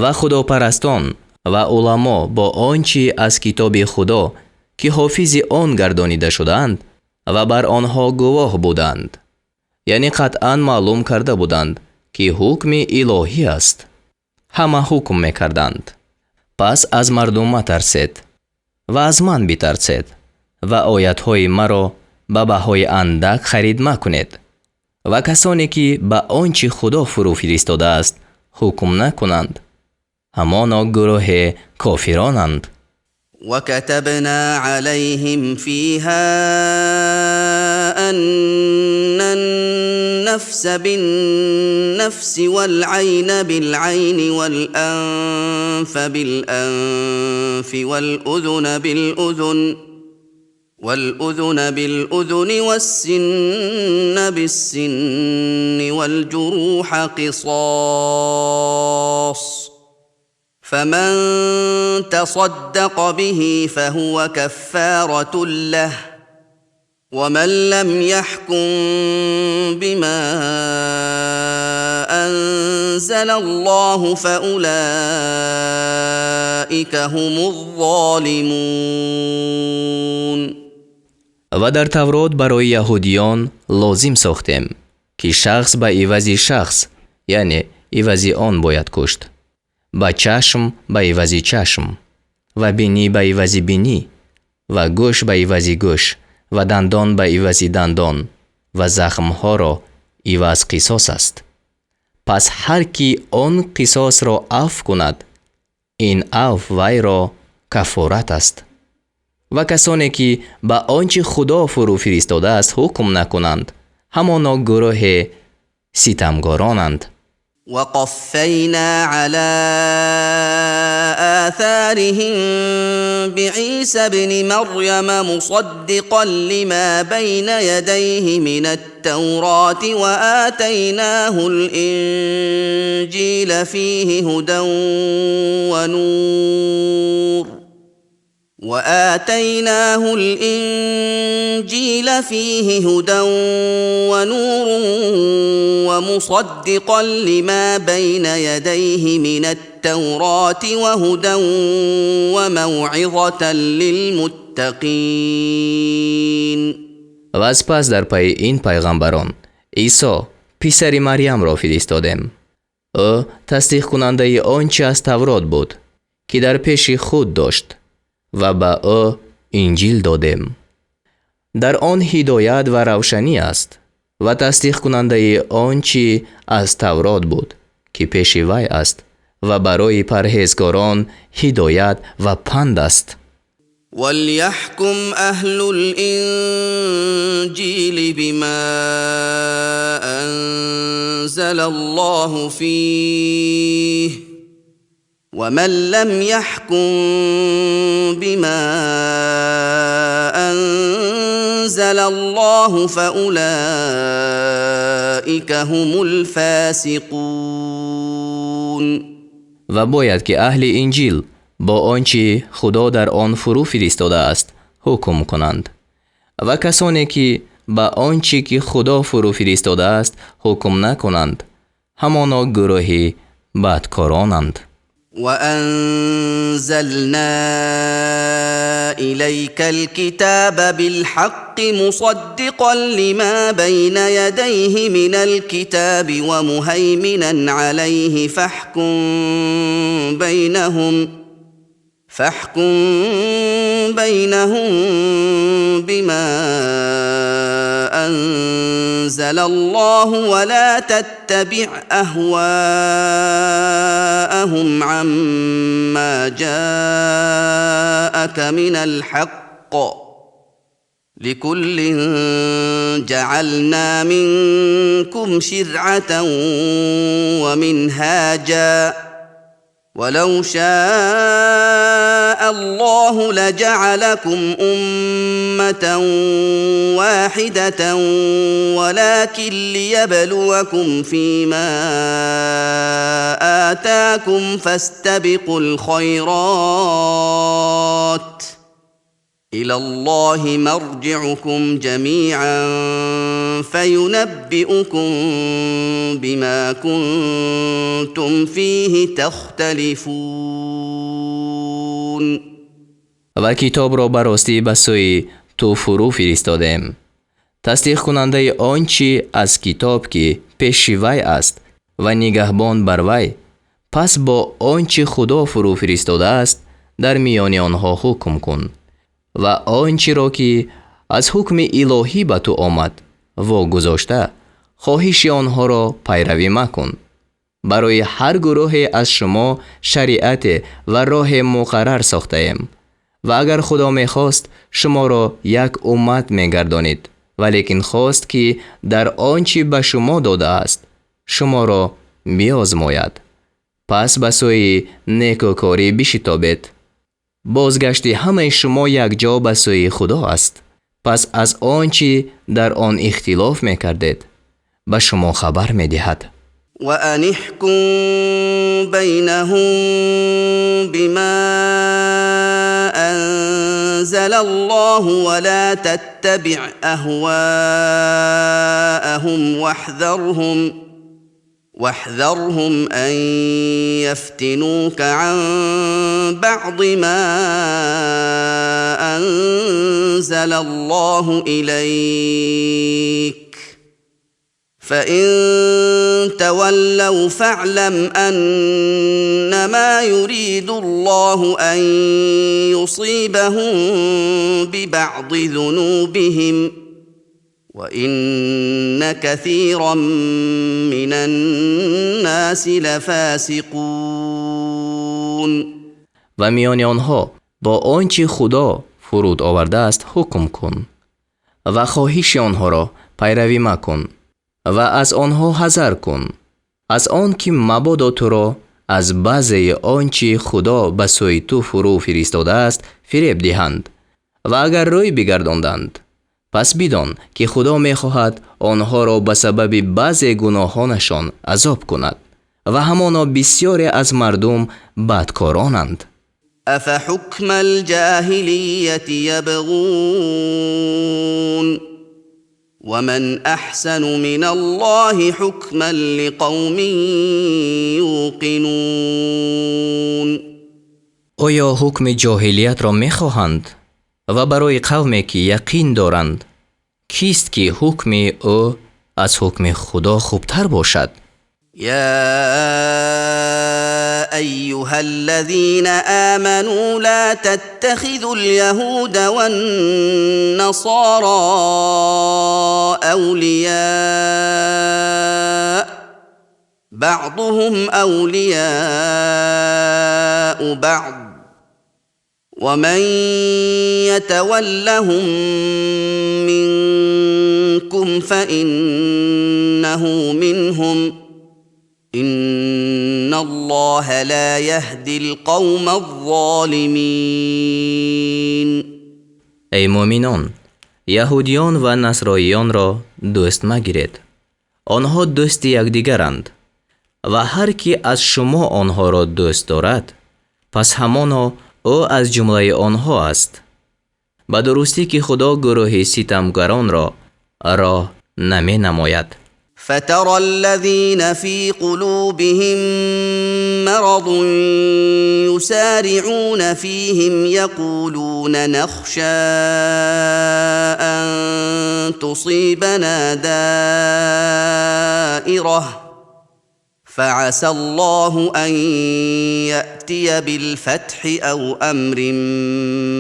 ва худопарастон ва уламо бо он чӣ аз китоби Худо, ки ҳофизи он гардонида шудаанд ва бар онҳо гувоҳ буданд. Яъне қатъан маълум карда буданд, ки ҳукми илоҳӣ аст. Ҳама ҳукм мекарданд. Пас аз мардум матарсед ва аз ман битарсед ва оятҳои маро ба баҳои андак харид макунед. Ва касоне ки ба он чи Худо фурӯ фиристодааст ҳукм накунанд, ҳамоно гурӯҳи кофиронанд. وكتبنا عليهم فيها أن النفس بالنفس والعين بالعين والأنف بالأنف والأذن بالأذن والسن بالسن والجروح قصاص فمن تصدق به فهو كفارة له ومن لم يحكم بما أنزل الله فأولئك هم الظالمون. Ва дар Таврот барои яҳудиён лозим сохтем, ки шахс ба ивази шахс, яъне ивази он бояд кушт, ба чашм ба ивази чашм, ва бинӣ ба ивази бинӣ, ва гӯш ба ивази гӯш, ва дандон ба ивази дандон, ва захмҳоро иваз қисос аст. Пас ҳар ки он қисосро афв кунад, ин афв вайро кафорат аст. Ва касоне ки ба он чи Худо фурӯ фиристодааст ҳукм накунанд, ҳамоно гурӯҳи ситамгоронанд. وقفينا على آثارهم بعيسى ابن مريم مصدقا لما بين يديه من التوراة وآتيناه الإنجيل فيه هدى ونور وآتيناه الإنجيل فيه هدى ونور ومصدقا لما بين يديه من التوراة وهدى وموعظة للمتقين. Ва сипас дар пайи ин пайғамбарон Исо писари Марьямро фиристодем. Ӯ тасдиқкунандаи он чи аз Таврот буд, ки дар пеши худ дошт, ва ба ӯ Инҷил додем. Дар он ҳидоят ва равшанӣ аст ва тасдиқкунандаи он чи аз Таврот буд, ки пеши вай аст, ва барои парҳезгорон ҳидоят ва панд аст. وليحكم أهل الإنجيل بما أنزل الله فيه ومن لم يحكم بما أنزل الله فأولئك هم الفاسقون. Ва бояд ки аҳли Инҷил бо он чи Худо дар он фурӯ фиристодааст ҳукм кунанд. Ва касоне ки ба он чи ки Худо фурӯ фиристодааст ҳукм накунанд, ҳамоно гурӯҳи бадкоронанд. وأنزلنا إليك الكتاب بالحق مصدقا لما بين يديه من الكتاب ومهيمنا عليه فاحكم بينهم بما أنزل الله ولا تتبع أهواءهم عما جاءك من الحق لكل جعلنا منكم شرعة ومنهاجا ولو شاء الله لجعلكم أمة واحدة ولكن ليبلوكم فيما آتاكم فاستبقوا الخيرات إلى الله مرجعكم جميعا فينبئكم بما كنتم فيه تختلفون. Ва китобро ба ростӣ ба сӯи ту фурӯ фиристодем, Тасдиқкунандаи он чӣ аз китоб, ки пеши вай аст, ва нигаҳбон бар вай, пас бо он чӣ Худо фурӯ фиристодааст дар миёни онҳо ҳукм кун ва он чиро ки аз ҳукми илоҳӣ ба ту омад вогузошта, хоҳиши онҳоро пайравӣ макун. Барои ҳар гурӯҳе аз шумо шариат ва роҳи муқаррар сохтаем ва агар Худо мехост, шуморо як уммат мегардонид, валекин хост ки дар он чӣ ба шумо додааст шуморо биозмояд. Пас ба сӯи некӯкорӣ бишторед. Бозгашти ҳамаи шумо якҷо ба сӯи Худо аст. Пас аз он чӣ дар он ихтилоф мекардед ба шумо хабар медиҳад. وأن احكم بينهم بما أنزل الله ولا تتبع أهواءهم واحذرهم أن يفتنوك عن بعض ما أنزل الله إليك فإن تولوا فاعلم أنما يريد الله أن يصيبهم ببعض ذنوبهم وإن كثيرا من الناس لفاسقون. Ва миёни онҳо бо он чӣ Худо фуруд овардааст ҳукм кун ва хоҳиши онҳоро пайравӣ макун ва аз онҳо ҳазар кун, аз он ки мабодо туро аз баъзеи он чӣ Худо ба сӯи ту фурӯ фиристодааст фиреб диҳанд. Ва агар рӯй бигардонданд, пас бидон ки Худо мехоҳад онҳоро ба сабаби баъзе гуноҳонашон азоб кунад ва ҳамоно бисёре аз мардум бадкоронанд. أفحكم الجاهلية يبغون ومن أحسن من الله حكما لقوم يوقنون. Оё ҳукми ҷоҳилиятро мехоҳанд ва барои қавме ки яқин доранд, кист ки ҳукми ӯ аз ҳукми Худо хубтар бошад? يا أيها الذين آمنوا لا تتخذوا اليهود والنصارى أولياء بعضهم أولياء بعض ومن يتولهم منكم فإنه منهم إن الله لا يهدي القوم الظالمين. Эй муъминон, яҳудиён ва насроиёнро дӯст магиред. Онҳо дӯсти якдигаранд ва ҳар ки аз шумо онҳоро дӯст дорад, пас ҳамоно ӯ аз ҷумлаи онҳо аст. Ба дурустӣ ки Худо гурӯҳи ситамгаронро роҳ наменамояд. فترى الذين في قلوبهم مرض يسارعون فيهم يقولون نخشى أن تصيبنا دائرة فعسى الله أن يأتي بالفتح أو أمر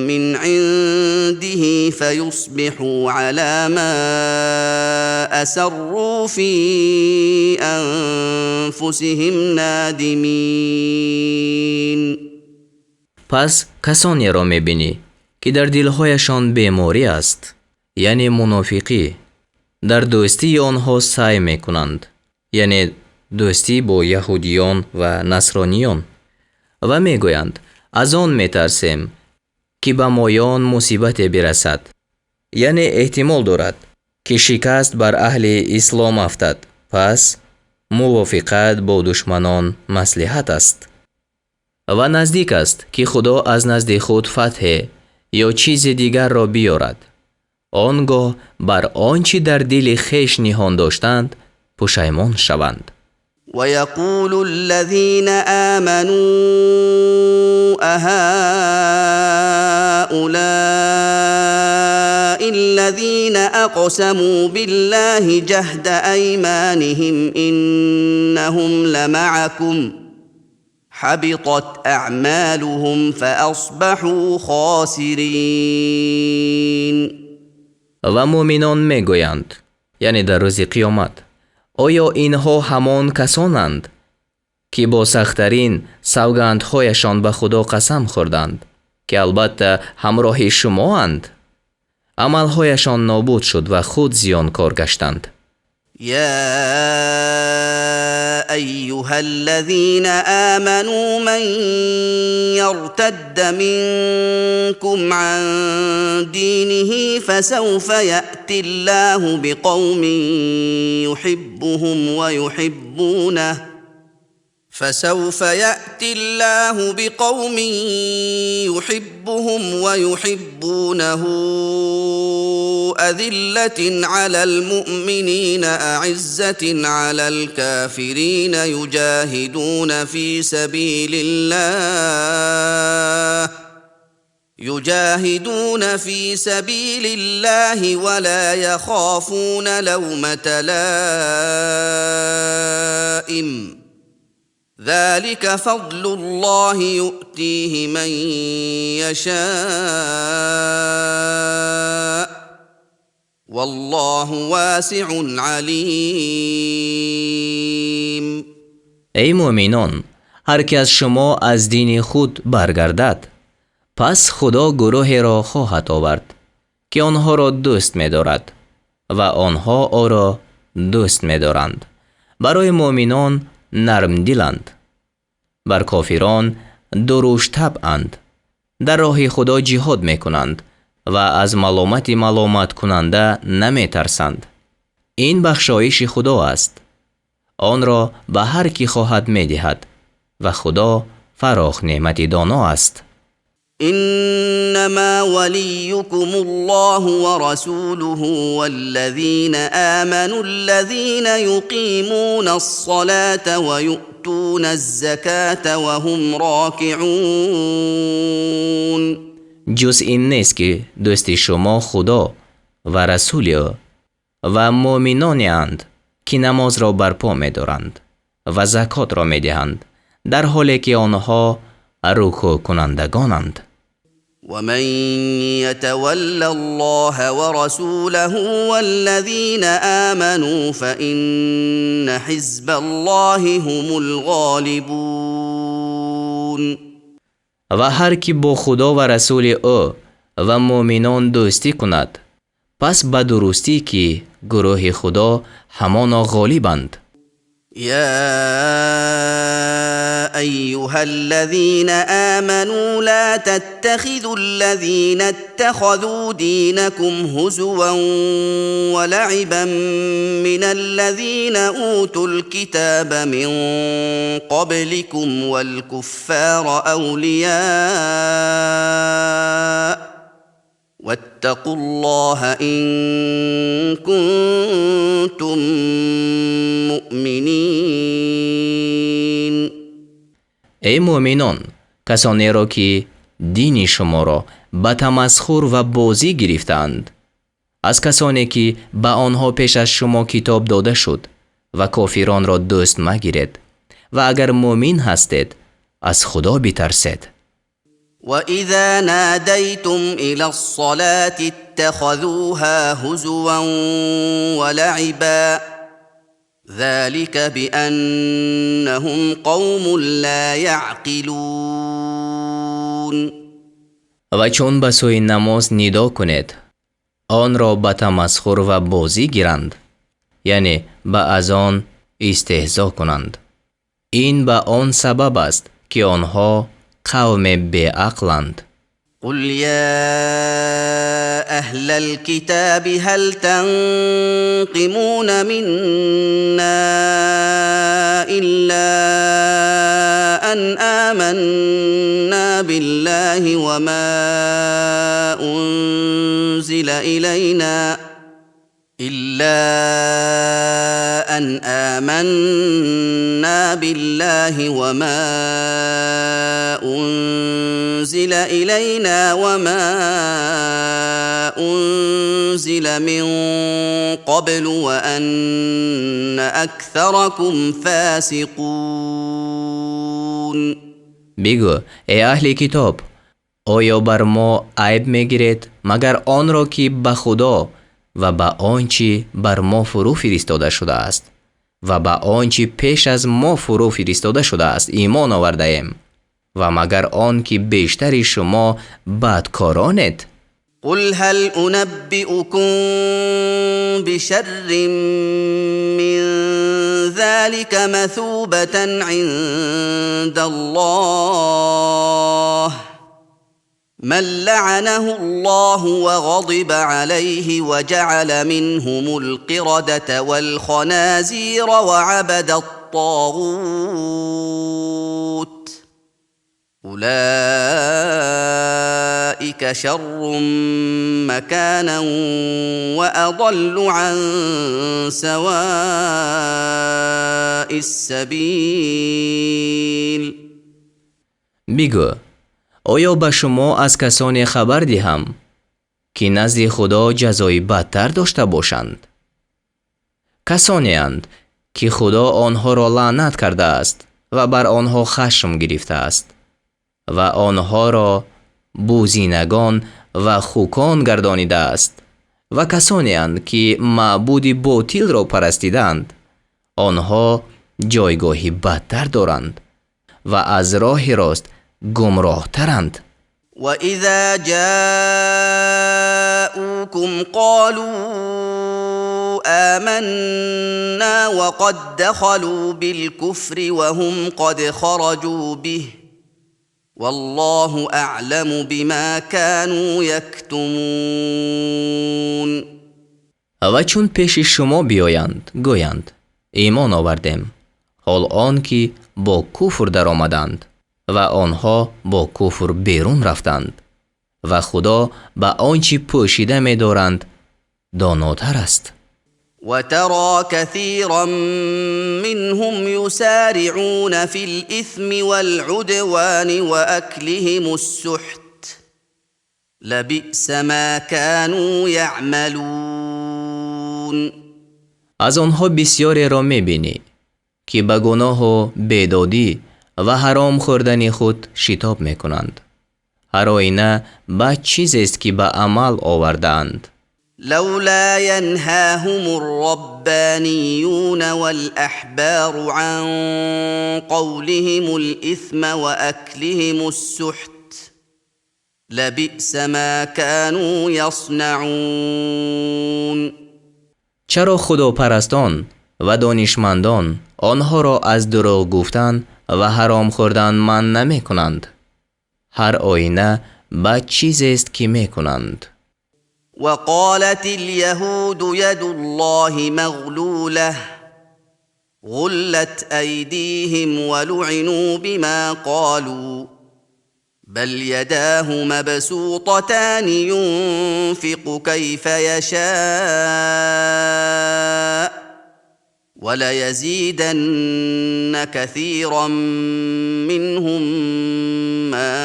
من عنده فيصبحوا على ما أسروا في أنفسهم نادمين. Пас касонеро мебинӣ, ки дар дилҳояшон беморӣ аст, яъне мунофиқӣ, дар дӯстии онҳо саъй мекунанд, яъне дӯстӣ бо яҳудиён ва насрониён, ва мегӯянд: аз он метарсем ки ба моён мусибате бирасад, яъне эҳтимол дорад ки шикаст бар аҳли ислом афтад, пас мувофиқат бо душманон маслиҳат аст. Ва наздик аст ки Худо аз назди худ фатҳе ё чизи дигарро биёрад, он гоҳ бар он чӣ дар дили хеш ниҳон доштанд пушаймон шаванд. ويقول الذين آمنوا أهؤلاء الذين الذين أقسموا بالله جهد أيمانهم إنهم لمعكم حبطت أعمالهم فأصبحوا خاسرين. Ва мӯминон мегӯянд, яъне дар рӯзи қиёмат, оё инҳо ҳамон касонанд, ки бо сахттарин савгандҳояшон ба Худо қасам хӯрданд, ки албатта ҳамроҳи шумоанд? Амалҳояшон нобуд шуд ва худ зиёнкор гаштанд. يا أيها الذين آمنوا من يرتد منكم عن دينه فسوف يأتي الله بقوم يحبهم ويحبونه فسوف يأتي الله بقوم يحبهم ويحبونه أذلة على المؤمنين أعزة على الكافرين يجاهدون في سبيل الله ولا يخافون لومة لائم ذلك فضل الله يؤتيه من يشاء والله واسع عليم. Эй мӯъминон, ҳар ки аз шумо аз дини худ баргардад, пас Худо гурӯҳеро хоҳад овард, ки онҳоро дӯст медорад ва онҳо ӯро дӯст медоранд. Барои мӯъминон нармдиланд, бар кофирон дуруштабъанд, дар роҳи Худо ҷиҳод мекунанд ва аз маломати маломаткунанда наметарсанд. Ин бахшоиши Худо аст, онро ба ҳар ки хоҳад медиҳад ва Худо фарох неъмати доно аст. إنما وليكم الله ورسوله والذين آمنوا الذين يقيمون الصلاة ويؤتون الزكاة وهم راكعون. Ҷуз ин нест, ки дӯсти шумо Худо ва расули ӯ ва мӯъминонеанд, ки намозро барпо медоранд ва закотро медиҳанд, дар ҳоле ки онҳо рукӯъкунандагонанд. ومن يتول الله ورسوله والذين آمنوا فإن حزب الله هم الغالبون. Ва ҳар ки бо Худо ва расули ӯ ва мӯъминон дӯстӣ кунад, пас ба дурустӣ, ки гурӯҳи Худо ҳамоно ғолибанд. يا أيها الذين آمنوا لا تتخذوا الذين اتخذوا دينكم هزوا ولعبا من الذين أوتوا الكتاب من قبلكم والكفار أولياء واتقوا الله إن كنتم مؤمنين. Эй мӯъминон, касонеро, ки дини шуморо ба тамасхур ва бозӣ гирифтаанд, аз касоне, ки ба онҳо пеш аз шумо китоб дода шуд, ва кофиронро дӯст магиред, ва агар мӯъмин ҳастед, аз Худо битарсед. وإذا ناديتم إلى الصلاة اتخذوها هزوا ولعبا ذلك بأنهم قوم لا يعقلون. Ва чун ба сӯи намоз нидо кунед, онро ба тамасхур ва бозӣ гиранд, яъне ба азон истеҳзо кунанд. Ин ба он сабаб аст, ки онҳо қавме беақланд. قل يا أهل الكتاب هل تنقمون منا إلا أن آمنا بالله وما أنزل إلينا إلا أن آمنا بالله وما أنزل أنزل إلينا وما أنزل من قبل وأن أكثركم فاسقون. Бигӯ: эй аҳли китоб, оё бар мо айб мегиред, магар онро, ки ба Худо ва ба он чӣ бар мо фурӯ фиристода шудааст ва ба он чӣ пеш аз мо фурӯ фиристода шудааст, имон овардаем, ва магар он ки бештари шумо бадкоронед? قل هل أنبئكم بشر من ذلك مثوبة عند الله: من لعنه الله وغضب عليه وجعل منهم القردة والخنازير وعبد الطاغوت، أولئك شر مكانا وأضل عن سواء السبيل. Бигӯ: оё ба шумо аз касоне хабар диҳам, ки назди Худо ҷазои бадтар дошта бошанд? Касонеанд, ки Худо онҳоро лаънат кардааст ва бар онҳо хашм гирифтааст ва онҳоро бузинагон ва хукон гардонидааст, ва касонеанд, ки маъбуди ботилро парастидаанд. Онҳо ҷойгоҳи бадтар доранд ва аз роҳи рост гумроҳтаранд. وإذا جاءوكم قالوا آمنا وقد دخلوا بالكفر وهم قد خرجوا به، والله أعلم بما كانوا يكتمون. Ва чун пеши шумо биёянд, гӯянд: имон овардем, ҳол он ки бо куфр даромаданд ва онҳо бо куфр берун рафтанд, ва Худо ба он чӣ пӯшида медоранд донотар аст. وترى كثيرا منهم يسارعون في الإثم والعدوان وأكلهم السحت، لبئس ما كانوا يعملون. Аз онҳо бисёреро мебинӣ, ки ба гуноҳу бедодӣ ва ҳаром хӯрдани худ шитоб мекунанд. Ҳар оина бад чизест, ки ба амал овардаанд. لولا ينهاهم الربانيون والأحبار عن قولهم الإثم وأكلهم السحت، لبئس ما كانوا يصنعون. Чаро худопарастон ва донишмандон онҳоро аз дурӯғ гуфтан ва ҳаром хӯрдан манъ намекунанд? Ҳар оина бад чизест, ки мекунанд. وقالت اليهود يد الله مغلولة، غلت أيديهم ولعنوا بما قالوا، بل يداه مبسوطتان ينفق كيف يشاء، وليزيدن كثيرا منهم ما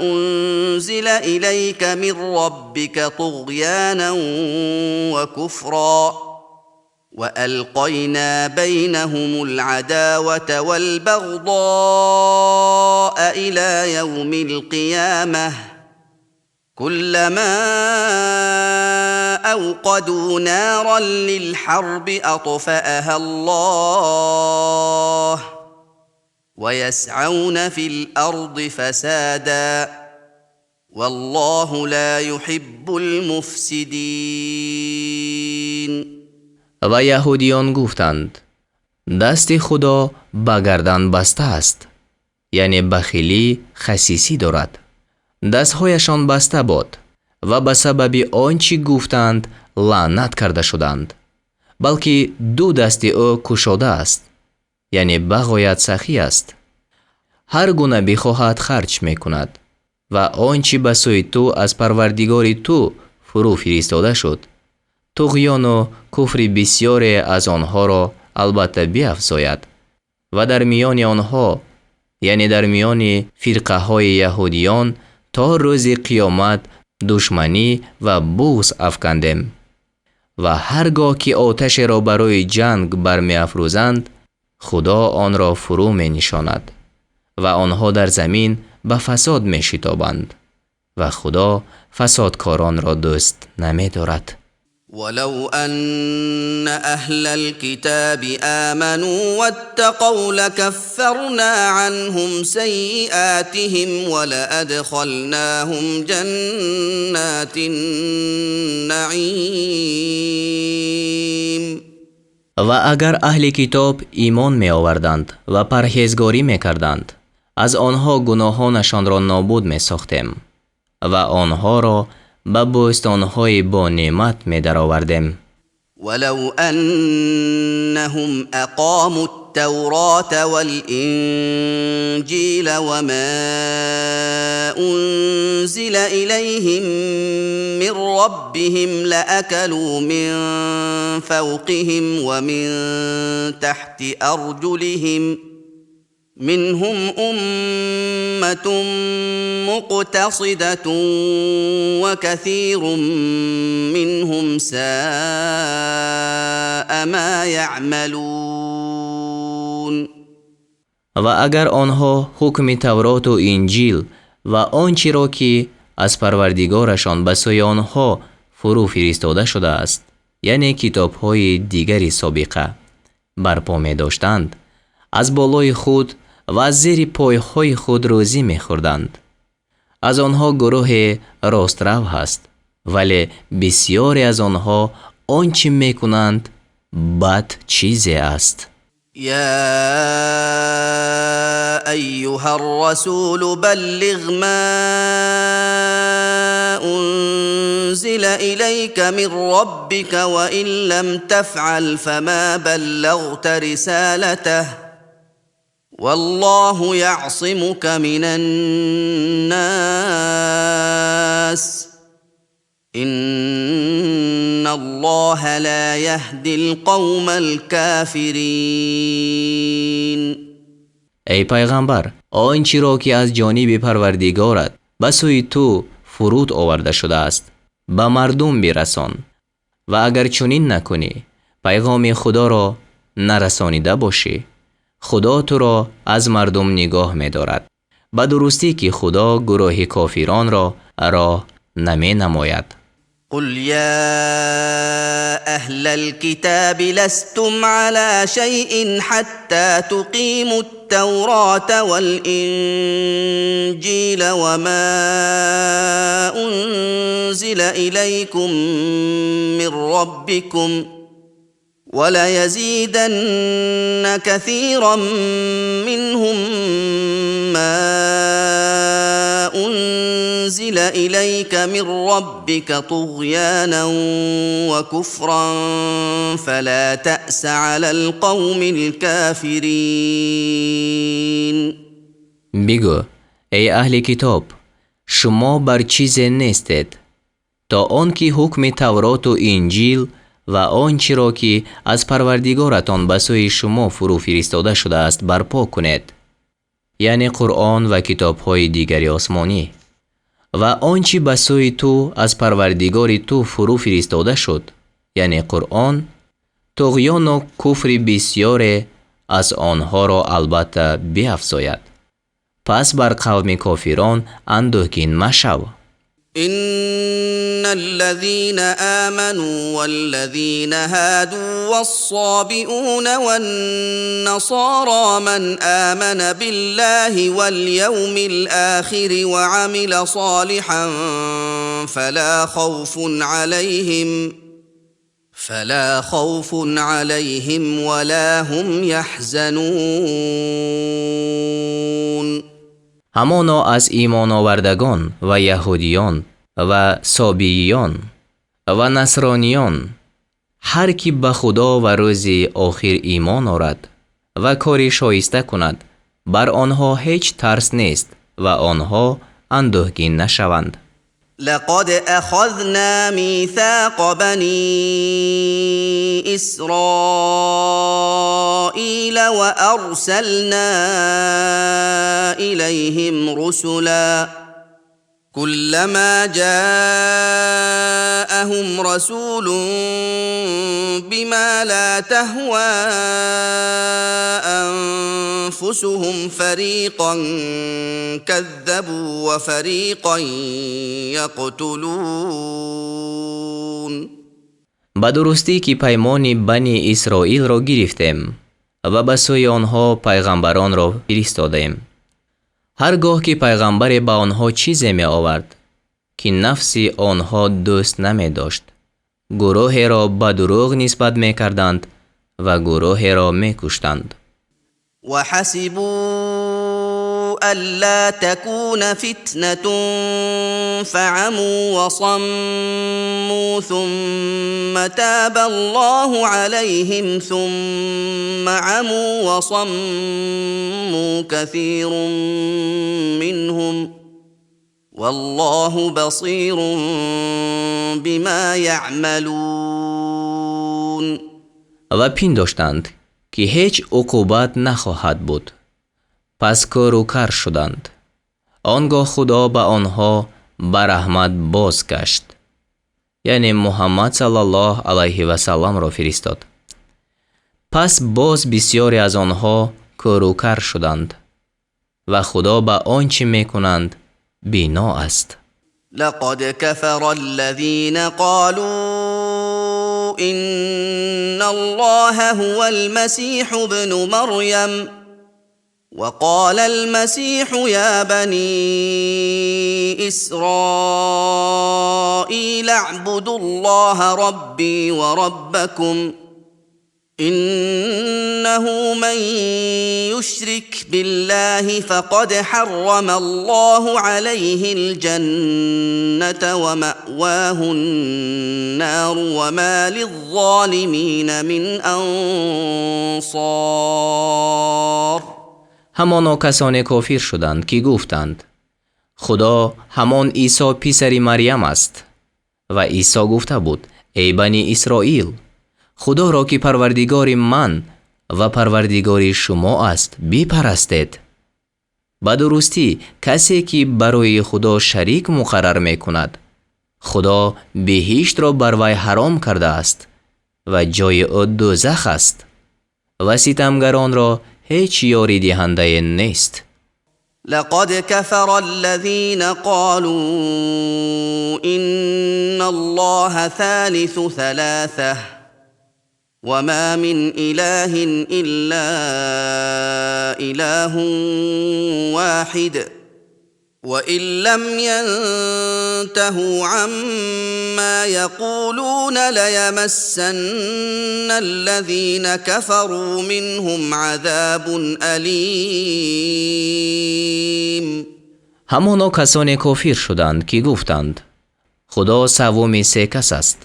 أنزل إليك من ربك طغيانا وكفرا، وألقينا بينهم العداوة والبغضاء إلى يوم القيامة، كلما أوقدوا نارا للحرب أطفأها الله، ويسعون في الأرض فسادا، والله لا يحب المفسدين. Ва яҳудиён гуфтанд: дасти Худо ба гардан баста аст, яъне бахилӣ, хасисӣ дорад. Дастҳояшон баста бод ва ба сабаби он чӣ гуфтанд лаънат карда шуданд, балки ду дасти ӯ кушода аст, яъне бағоят сахӣ аст, ҳар гуна бихоҳад харҷ мекунад, ва он чӣ ба сӯи ту аз Парвардигори ту фурӯ фиристода шуд, туғёну куфри бисёре аз онҳоро албатта биафзояд, ва дар миёни онҳо Яъне дар миёни фирқаҳои яҳудиён то рӯзи қиёмат душманӣ ва буғз афкандем. Ва ҳар гоҳ ки оташеро барои ҷанг бармеафрӯзанд, Худо онро фурӯ менишонад ва онҳо дар замин ба фасод мешитобанд ва Худо фасодкоронро дӯст намедорад. ولو أن أهل الكتاب آمنوا واتقوا لكفرنا عنهم سيئاتهم ولأدخلناهم جنات النعيم. Ва агар аҳли китоб имон меоварданд ва парҳезгорӣ мекарданд, аз онҳо гуноҳонашонро нобуд месохтем ва онҳоро ба бӯстонҳои бонеъмат медаровардем. ولو أنهم أقاموا التوراة والإنجيل وما أنزل إليهم من ربهم لأكلوا من فوقهم ومن تحت أرجلهم منهم أمة مقتصدة وكثير منهم ساء ما يعملون. Ва агар онҳо ҳукми Тавроту Инҷил ва он чиро ки аз Парвардигорашон ба сӯи онҳо фурӯ фиристода шудааст, яъне китобҳои дигари собиқа, барпо медоштанд, аз болои худ ва аз зери пойҳои худ рӯзӣ мехӯрданд. Аз онҳо гурӯҳе рострав ҳаст, вале бисёре аз онҳо он чӣ мекунанд бад чизе аст. يا أيها الرسول بلغ ما أنزل إليك من ربك وإن لم تفعل فما بلغت رسالته والله يعصمك من الناس إن الله لا يهدي القوم الكافرين. Эй пайғамбар, он чиро ки аз ҷониби Парвардигорат ба сӯи ту фуруд оварда шудааст, ба мардум бирасон, ва агар чунин накунӣ, пайғоми Худоро нарасонида бошӣ. Худо туро аз мардум нигоҳ медорад. Ба дурустӣ ки Худо гурӯҳи кофиронро роҳ наменамояд. قل يا أهل الكتاب لستم على شيء حتى تقيموا التوراة والإنجيل وما أنزل إليكم من ربكم وليزيدن كثيرا منهم ما أنزل إليك من ربك طغيانا وكفرا فلا تأس على القوم الكافرين. Бигӯ: эй аҳли китоб, шумо бар чизе нестед, то он ки ҳукми Тавроту Инҷил ва он чиро ки аз Парвардигоратон ба сӯи шумо фурӯ фиристода шудааст, барпо кунед, яъне Қуръон ва китобҳои дигари осмонӣ, ва он чӣ ба сӯи ту аз Парвардигори ту фурӯ фиристода шуд, яъне Қуръон, туғёну куфри бисёре аз онҳоро албатта биафзояд. Пас бар қавми кофирон андӯҳгин машав. إن الذين آمنوا والذين هادوا والصابئون والنصارى من آمن بالله واليوم الآخر وعمل صالحا فلا خوف عليهم ولا هم يحزنون. Ҳамоно аз имоновардагон ва яҳудиён ва собииён ва насрониён ҳар ки ба Худо ва рӯзи охир имон орад ва кори шоиста кунад, бар онҳо ҳеҷ тарс нест ва онҳо андӯҳгин нашаванд. لقد أخذنا ميثاق بني إسرائيل وأرسلنا إليهم رسلا كلما جاءهم رسول بما لا تهوى أنفسهم فريقا كذبوا وفريقا يقتلون. Ба дурустӣ ки паймони Бани Исроилро гирифтем ва ба сӯи онҳо пайғамбаронро фиристодем. Ҳар гоҳ ки пайғамбаре ба онҳо чизе меовард, ки нафси онҳо дӯст намедошт, гурӯҳеро ба дурӯғ нисбат мекарданд ва гурӯҳеро мекуштанд. وحسبوا ألا تكون فتنة فعموا وصموا ثم تاب الله عليهم ثم عموا وصموا كثير منهم والله بصير بما يعملون. Ва пиндоштанд, ки ҳеҷ уқубат нахоҳад буд, пас кӯру кар шуданд. Он гоҳ Худо ба онҳо ба раҳмат бозгашт, яъне Муҳаммад саллаллоҳ алайҳи васалламро фиристод. Пас боз бисёре аз онҳо кӯру кар шуданд ва Худо ба он чӣ мекунанд бино аст. لقد كفر الذين قالوا إن الله هو المسيح ابن مريم وقال المسيح يا بني إسرائيل اعبدوا الله ربي وربكم إنه من يشرك بالله فقد حرم الله عليه الجنة ومأواه النار وما للظالمين من أنصار. Ҳамоно касоне кофир шуданд, ки гуфтанд: Худо ҳамон Исо писари Марьям аст. Ва Исо гуфта буд: эй Бани Исроил, Худоро, ки Парвардигори ман ва Парвардигори шумо аст, бипарастед. Ба дурустӣ, касе ки барои Худо шарик муқаррар мекунад, Худо биҳиштро бар вай ҳаром кардааст ва ҷои ӯ дӯзах аст ва ситамгаронро ҳеҷ ёридиҳандае нест. لقد كفر الذين قالوا إن الله ثالث ثلاثة وما من إله إلا إله واحد وإن لم ينتهوا عما يقولون ليمسن الذين كفروا منهم عذاب أليم. Ҳамоно касоне кофир шуданд, ки гуфтанд: Худо саввуми се кас аст,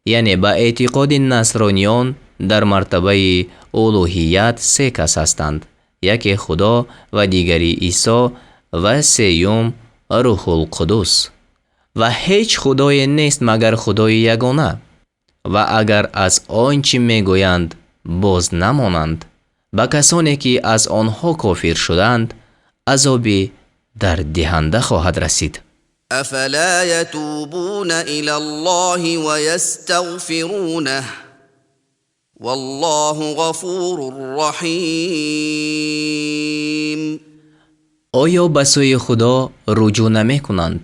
яъне ба эътиқоди насрониён дар мартабаи улӯҳият се кас ҳастанд: яке Худо ва дигари Исо ва сеюм Рӯҳулқудус. Ва ҳеҷ худое нест, магар Худои ягона. Ва агар аз он чӣ мегӯянд боз намонанд, ба касоне ки аз онҳо кофир шуданд азоби дарддиҳанда хоҳад расид. أفلا يتوبون إلى الله ويستغفرونه والله غفور رحيم. Оё ба сӯи Худо руҷӯъ намекунанд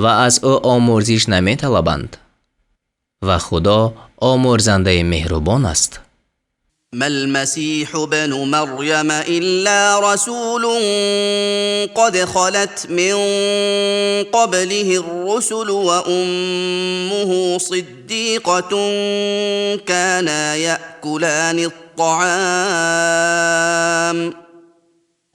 ва аз ӯ омӯрзиш наметалабанд? Ва Худо омӯрзандаи меҳрубон аст. ما المسيح ابن مريم إلا رسول قد خلت من قبله الرسل وأمه صديقة كانا يأكلان الطعام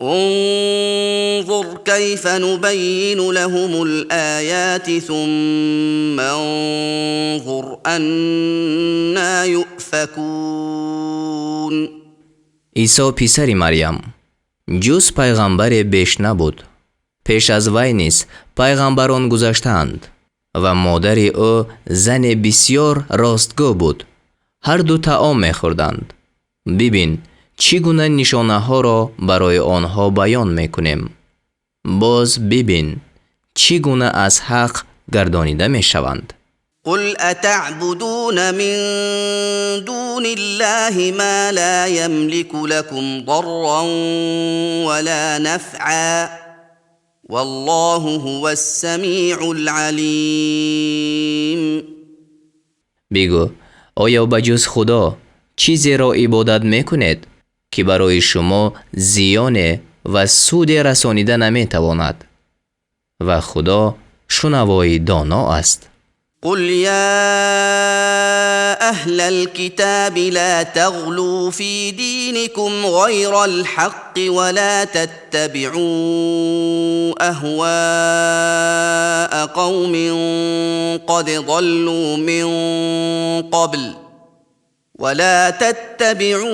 انظر كيف نبين لهم الآيات ثم انظر أنى يؤفكون. Исо писари Марьям ҷуз пайғамбаре беш набуд. Пеш аз вай низ пайғамбарон гузаштаанд. Ва модари ӯ зане бисёр ростгӯ буд. Ҳар ду таом мехӯрданд. Бибин, чӣ гуна нишонаҳоро барои онҳо баён мекунем. Боз бибин, чӣ гуна аз ҳақ гардонида мешаванд. قل أتعبدون من دون الله ما لا يملك لكم ضرا ولا نفعا والله هو السميع العليم. Бигӯ, оё ба ҷуз Худо чизеро ибодат мекунед, ки барои шумо зиёне ва суде расонида наметавонад? Ва Худо шунавои доно аст. قل يا أهل الكتاب لا تغلوا في دينكم غير الحق ولا تتبعوا أهواء قوم قد ضلوا من قبل ولا تتبعوا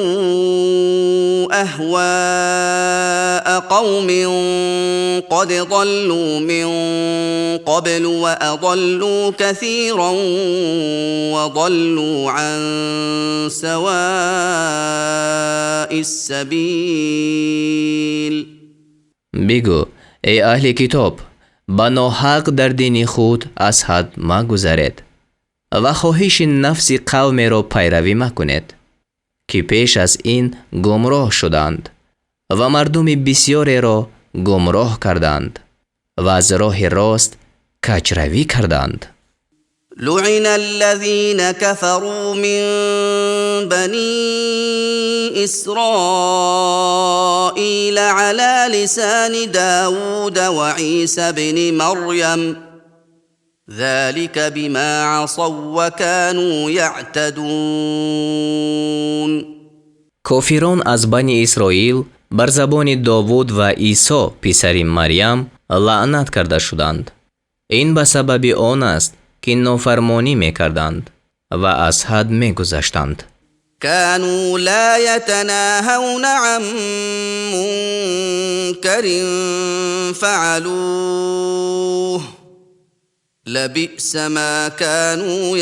أهواء قوم قد ضلوا من قبل وأضلوا كثيرا وضلوا عن سواء السبيل. Бигӯ, эй аҳли китоб, ба ноҳақ дар дини худ аз ҳад магузаред ва хоҳиши нафси қавмеро пайравӣ макунед, ки пеш аз ин гумроҳ шуданд ва мардуми бисёреро гумроҳ карданд ва аз роҳи рост каҷравӣ карданд. لعن الذين كفروا من بني إسرائيل على لسان داود وعيسى ابن مريم ذلك بما عصوا وكانوا يعتدون. Кофирон аз Бани Исроил бар забони Довуд ва Исо писари Марьям лаънат карда шуданд. Ин ба сабаби он аст, ки нофармонӣ мекарданд ва аз ҳад мегузаштанд. كانوا لا يتناهون عن منكر فعلوه لبئس ما كانوا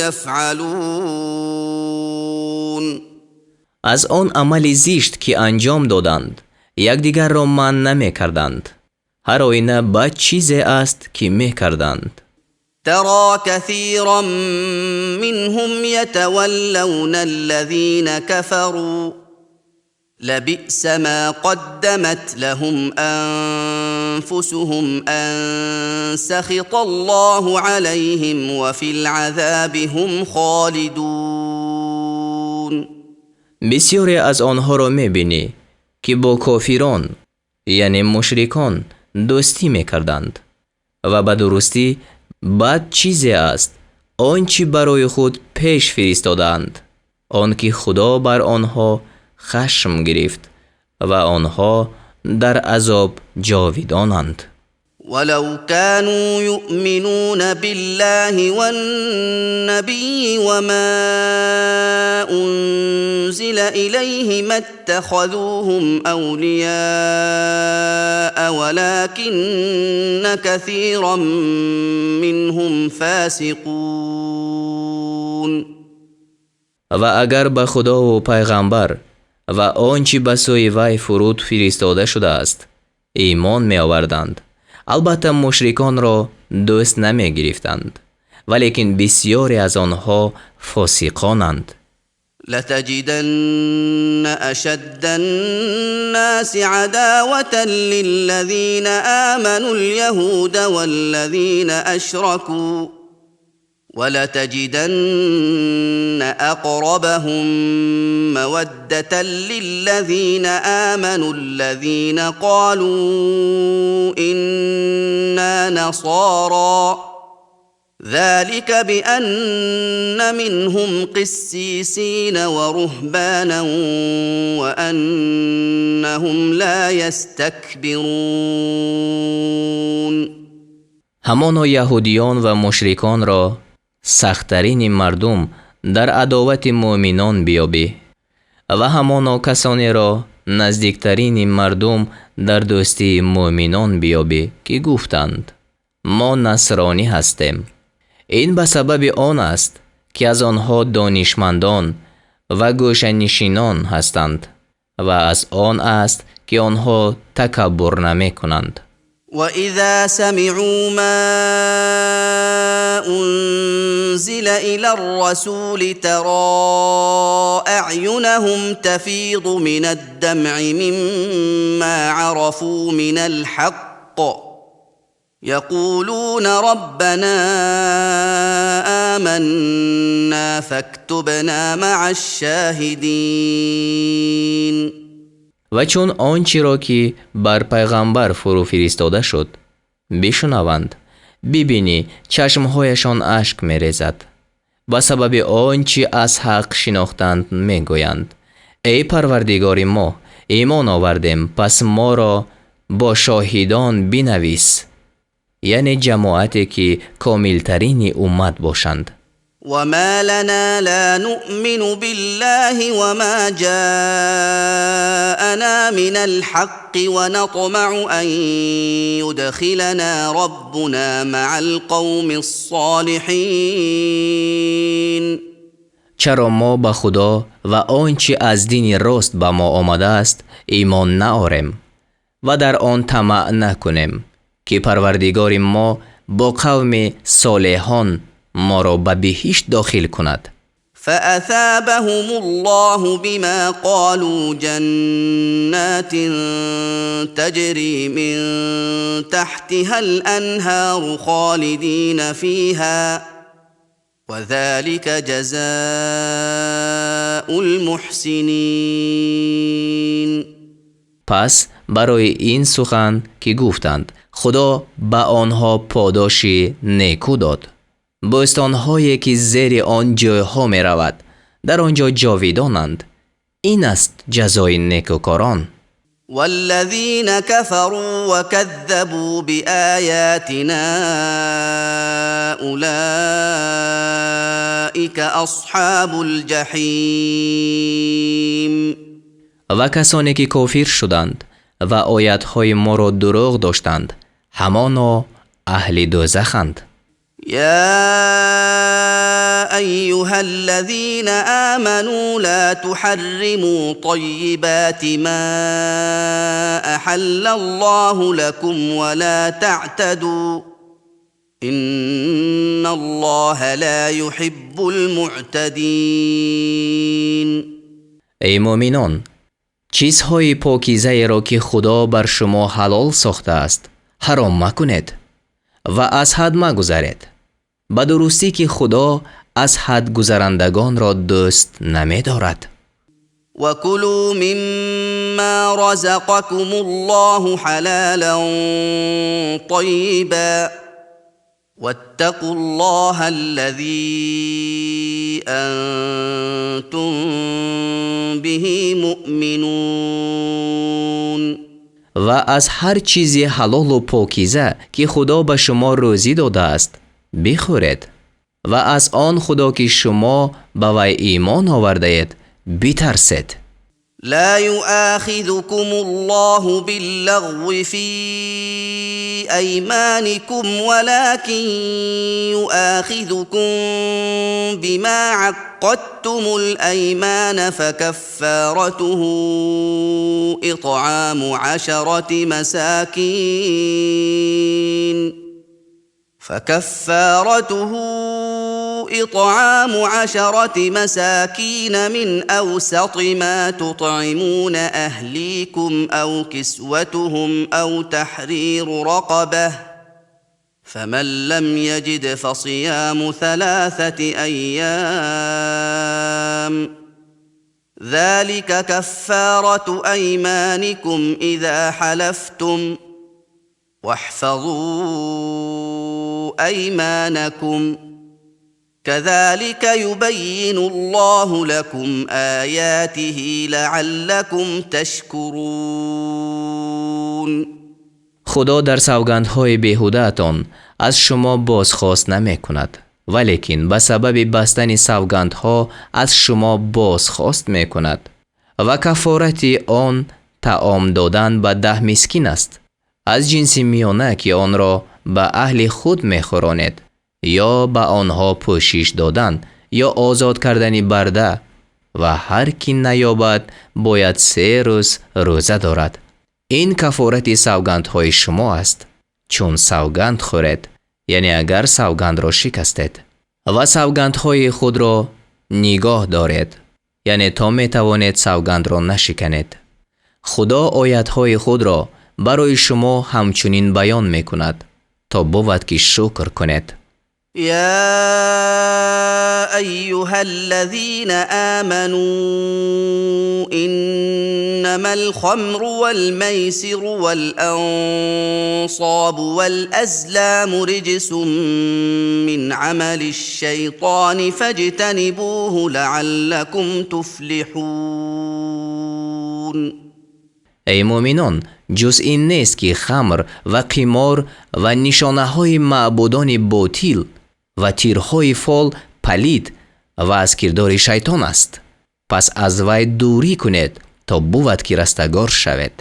يفعلون. Аз он амали зишт, ки анҷом доданд, якдигарро манъ намекарданд. Ҳар оина бад чизе аст, ки мекарданд. ترى كثيرا منهم يتولون الذين كفروا لبئس ما قدمت لهم انفسهم ان سخط الله عليهم وفي العذاب هم خالدون. Бисёре аз онҳоро мебинӣ, ки бо кофирон, яъне мушрикон, дӯстӣ мекарданд, ва ба дурустӣ бад чизе аст он чӣ барои худ пеш фиристодаанд, он ки Худо бар онҳо хашм гирифт ва онҳо дар азоб ҷовидонанд. ولو كانوا يؤمنون بالله والنبي وما انزل اليه ما اتخذوهم اولياء ولكن كثيرا منهم فاسقون. Ва агар ба Худову пайғамбар ва он чӣ ба сӯи вай фуруд фиристода шудааст, имон меоварданд, албатта мушриконро дӯст намегирифтанд, валекин бисёре аз онҳо фосиқонанд. لتجدن اشد الناس عداوه للذين امنوا اليهود والذين اشركوا ولتجدن اقربهم موده للذين امنوا الذين قالوا انا نصارى ذلك بان منهم قسيسين ورهبانا وانهم لا يستكبرون. Ҳамоно яҳудиён ва мушриконро сахттарини мардум дар адовати муъминон биёбӣ ва ҳамоно касонеро наздиктарини мардум дар дӯстии муъминон биёбӣ, ки гуфтанд: «Мо насронӣ ҳастем». Ин ба сабаби он аст, ки аз онҳо донишмандон ва гӯшанишинон ҳастанд ва аз он аст, ки онҳо такаббур намекунанд. وإذا سمعوا ما أنزل إلى الرسول ترى أعينهم تفيض من الدمع مما عرفوا من الحق يقولون ربنا آمنا فاكتبنا مع الشاهدين. Ва чун он чиро, ки бар пайғамбар фурӯ фиристода шуд, бишунаванд, бибинӣ чашмҳояшон ашк мерезад. Ба сабаби он чи аз ҳақ шинохтанд, мегӯянд: «Эй Парвардигори мо, имон овардем, пас моро бо шоҳидон бинавис», яъне ҷамоате, ки комилтарини уммат бошанд. وما لنا لا نؤمن بالله وما جاءنا من الحق ونطمع أن يدخلنا ربنا مع القوم الصالحين. Чаро мо ба Худо ва он чи аз дини рост ба мо омадааст имон наорем ва дар он тамаъ накунем, ки Парвардигори мо бо қавми солеҳон моро ба биҳишт дохил кунад? فأثابهم الله بما قالوا جنات تجري من تحتها الأنهار خالدين فيها وذلك جزاء المحسنين. Пас барои ин сухан, ки гуфтанд, Худо ба онҳо подоши некӯ дод, бӯстонҳое, ки зери он ҷӯйҳо меравад, дар он ҷо ҷовидонанд. Ин аст ҷазои некӯкорон. والذين كفروا وكذبوا بآياتنا أولئك أصحاب الجحيم. Ва касоне, ки кофир шуданд ва оятҳои моро дурӯғ доштанд, ҳамоно аҳли дӯзаханд. يا أيها الذين آمنوا لا تحرموا طيبات ما أحل الله لكم ولا تعتدوا إن الله لا يحب المعتدين. Эй муъминон, чизҳои покизаеро, ки Худо бар шумо ҳалол сохтааст, ҳаром макунед ва аз ҳад магузаред. Ба дурустӣ, ки Худо аз ҳад гузарандагонро дӯст намедорад. وكلوا مما رزقكم الله حلالا طيبا واتقوا الله الذي أنتم به مؤمنون. Ва аз ҳар чизи ҳалолу покиза, ки Худо ба шумо рӯзӣ додааст, бихӯред ва аз он Худо, ки шумо ба вай имон овардаед, битарсед. لا يؤاخذكم الله باللغو في أيمانكم ولكن يؤاخذكم بما عقدتم الأيمان. فكفارته إطعام 10 مساكين من أوسط ما تطعمون أهليكم أو كسوتهم أو تحرير رقبة، فمن لم يجد فصيام 3 أيام، ذلك كفارة أيمانكم إذا حلفتم، واحفظوا أيمانكم، كذلك يبين الله لكم آياته لعلكم تشكرون. Худо дар савгандҳои беҳудаатон аз шумо бозхост намекунад, валекин ба сабаби бастани савгандҳо аз шумо бозхост мекунад. Ва каффорати он таом додан ба 10 мискин аст аз ҷинси миёна, ки онро ба аҳли худ мехӯронед. Ё ба онҳо пӯшиш додан ё озод кардани барда, ва ҳар ки наёбад бояд 3 рӯз рӯза дорад. Ин кафорати савгандҳои шумо аст, чун савганд хӯред, яъне агар савгандро шикастед. Ва савгандҳои худро нигоҳ доред, яъне то метавонед савгандро нашиканед. Худо оятҳои худро барои шумо ҳамчунин баён мекунад, то бувад ки шукр кунед. يا أيها الذين آمنوا إنما الخمر والميسر والأنصاب والأزلام رجس من عمل الشيطان فاجتنبوه لعلكم تفلحون. Эй мӯъминон, ҷуз ин нест ки хамр ва қимор ва нишонаҳои маъбудони ботил ва тирҳои фол палид ва аз кирдори шайтон аст. Пас аз вай дурӣ кунед, то бувад ки растагор шавед.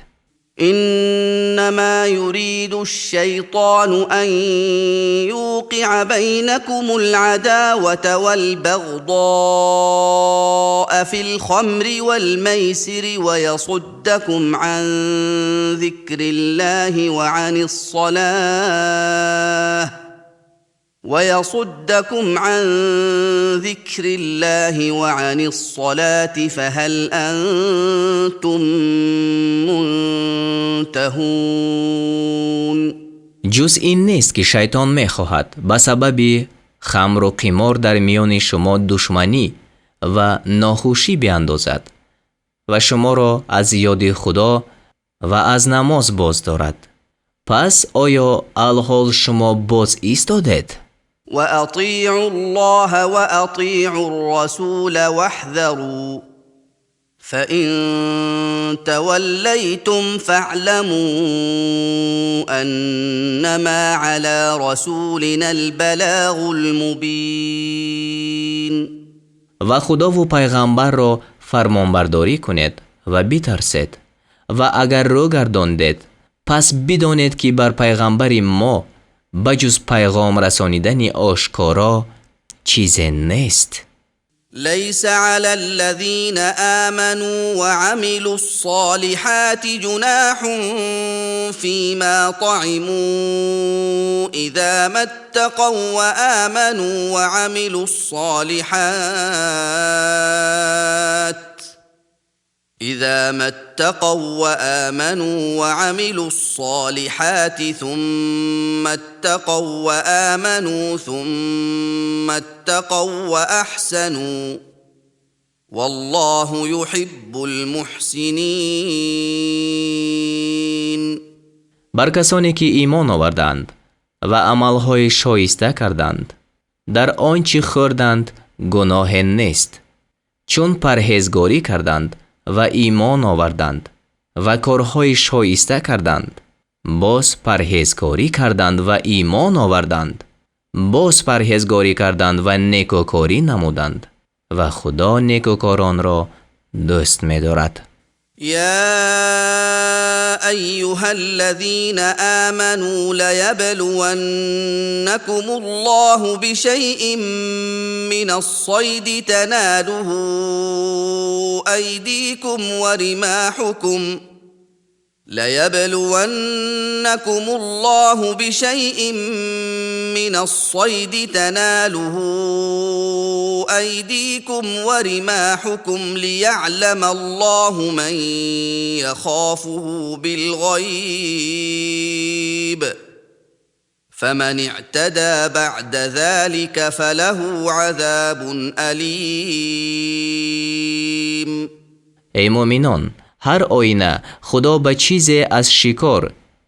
إنما يريد الشيطان أن يوقع بينكم العداوة والبغضاء في الخمر والميسر ويصدكم عن ذكر الله وعن الصلاة ويصدكم عن ذكر الله وعن الصلاة فهل أنتم منتهون. Ҷуз ин нест ки шайтон мехоҳад ба сабаби хамру қимор дар миёни шумо душманӣ ва нохушӣ биандозад ва шуморо аз ёди Худо ва аз намоз боз дорад. Пас оё алҳол шумо боз истодед? وأطيعوا الله وأطيعوا الرسول واحذروا فإن توليتم فاعلموا أنما على رسولنا البلاغ المبين. Ва Худову пайғамбарро фармонбардорӣ кунед ва битарсед, ва агар рӯ гардондед, пас бидонед ки бар пайғамбари мо ба ҷуз пайғом расонидани ошкоро чизе нест. ليس على الذين آمنوا وعملوا الصالحات جناح فيما طعموا إذا ما اتقوا وآمنوا وعملوا الصالحات إذا ما اتقوا وآمنوا وعملوا الصالحات ثم اتقوا وآمنوا ثم اتقوا وأحسنوا والله يحب المحسنين. Бар касоне ки имон оварданд ва амалҳои шоиста карданд, дар он чӣ хӯрданд гуноҳе нест, чун парҳезгорӣ карданд ва имон оварданд ва корҳои шоиста карданд, боз парҳезгорӣ карданд ва имон оварданд, боз парҳезгорӣ карданд ва некӯкорӣ намуданд, ва Худо некӯкоронро дӯст медорад. يا أيها الذين آمنوا ليبلونكم الله بشيء من الصيد تناله أيديكم ورماحكم ليبلونكم الله بشيء من الصيد تناله أيديكم ورماحكم ليعلم الله من يخافه بالغيب فمن اعتدى بعد ذلك فله عذاب أليم. Эй мӯъминон, ҳар оина Худо ба чизе аз шикор,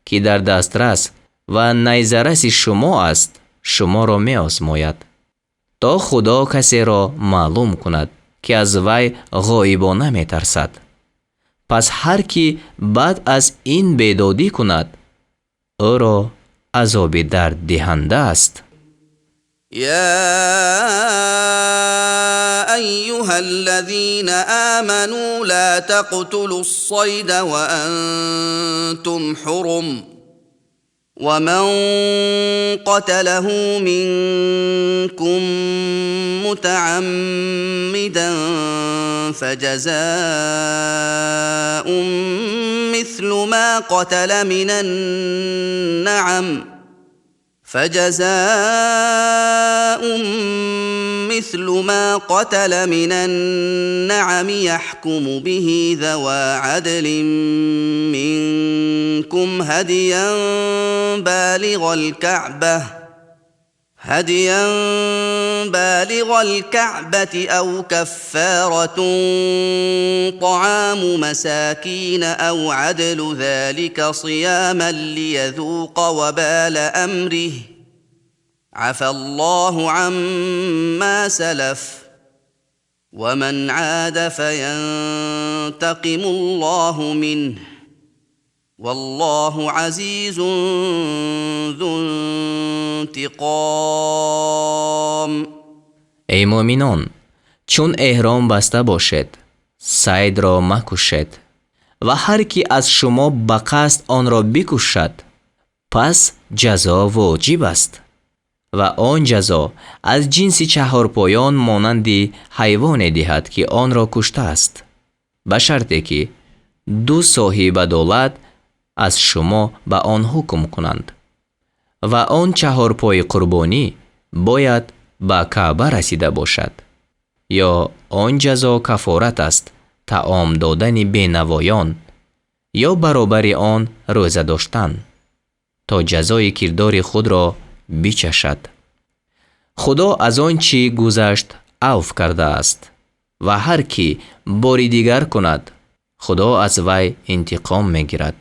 ки дар дастрас ва найзараси шумо аст, шуморо меозмояд, то Худо касеро маълум кунад, ки аз вай ғоибона метарсад. Пас ҳар ки баъд аз ин бедодӣ кунад, ӯро азоби дарддиҳанда аст. يا أيها الذين آمنوا لا تقتلوا الصيد وأنتم حرم ومن قتله منكم متعمدا فجزاء مثل ما قتل من النعم فجزاء مثل ما قتل من النعم يحكم به ذوى عدل منكم هديا بالغ الكعبة أو كفارة طعام مساكين أو عدل ذلك صياما ليذوق وبال أمره عفا الله عما سلف ومن عاد فينتقم الله منه والله عزيز ذو انتقام. Эй муъминон, чун эҳром баста бошед, сайдро макушед ва ҳар ки аз шумо ба қасд онро бикушад, пас ҷазо воҷиб аст ва он ҷазо аз ҷинси чаҳорпоён монанди ҳайвоне диҳад, ки онро куштааст, ба шарте ки ду соҳибадолат аз шумо ба он ҳукм кунанд ва он чаҳорпои қурбонӣ бояд ба Каъба расида бошад, ё он ҷазо кафорат аст, таом додани бенавоён ё баробари он рӯза доштан, то ҷазои кирдори худро бичашад. Худо аз он чӣ гузашт авф кардааст ва ҳар ки бори дигар кунад, Худо аз вай интиқом мегирад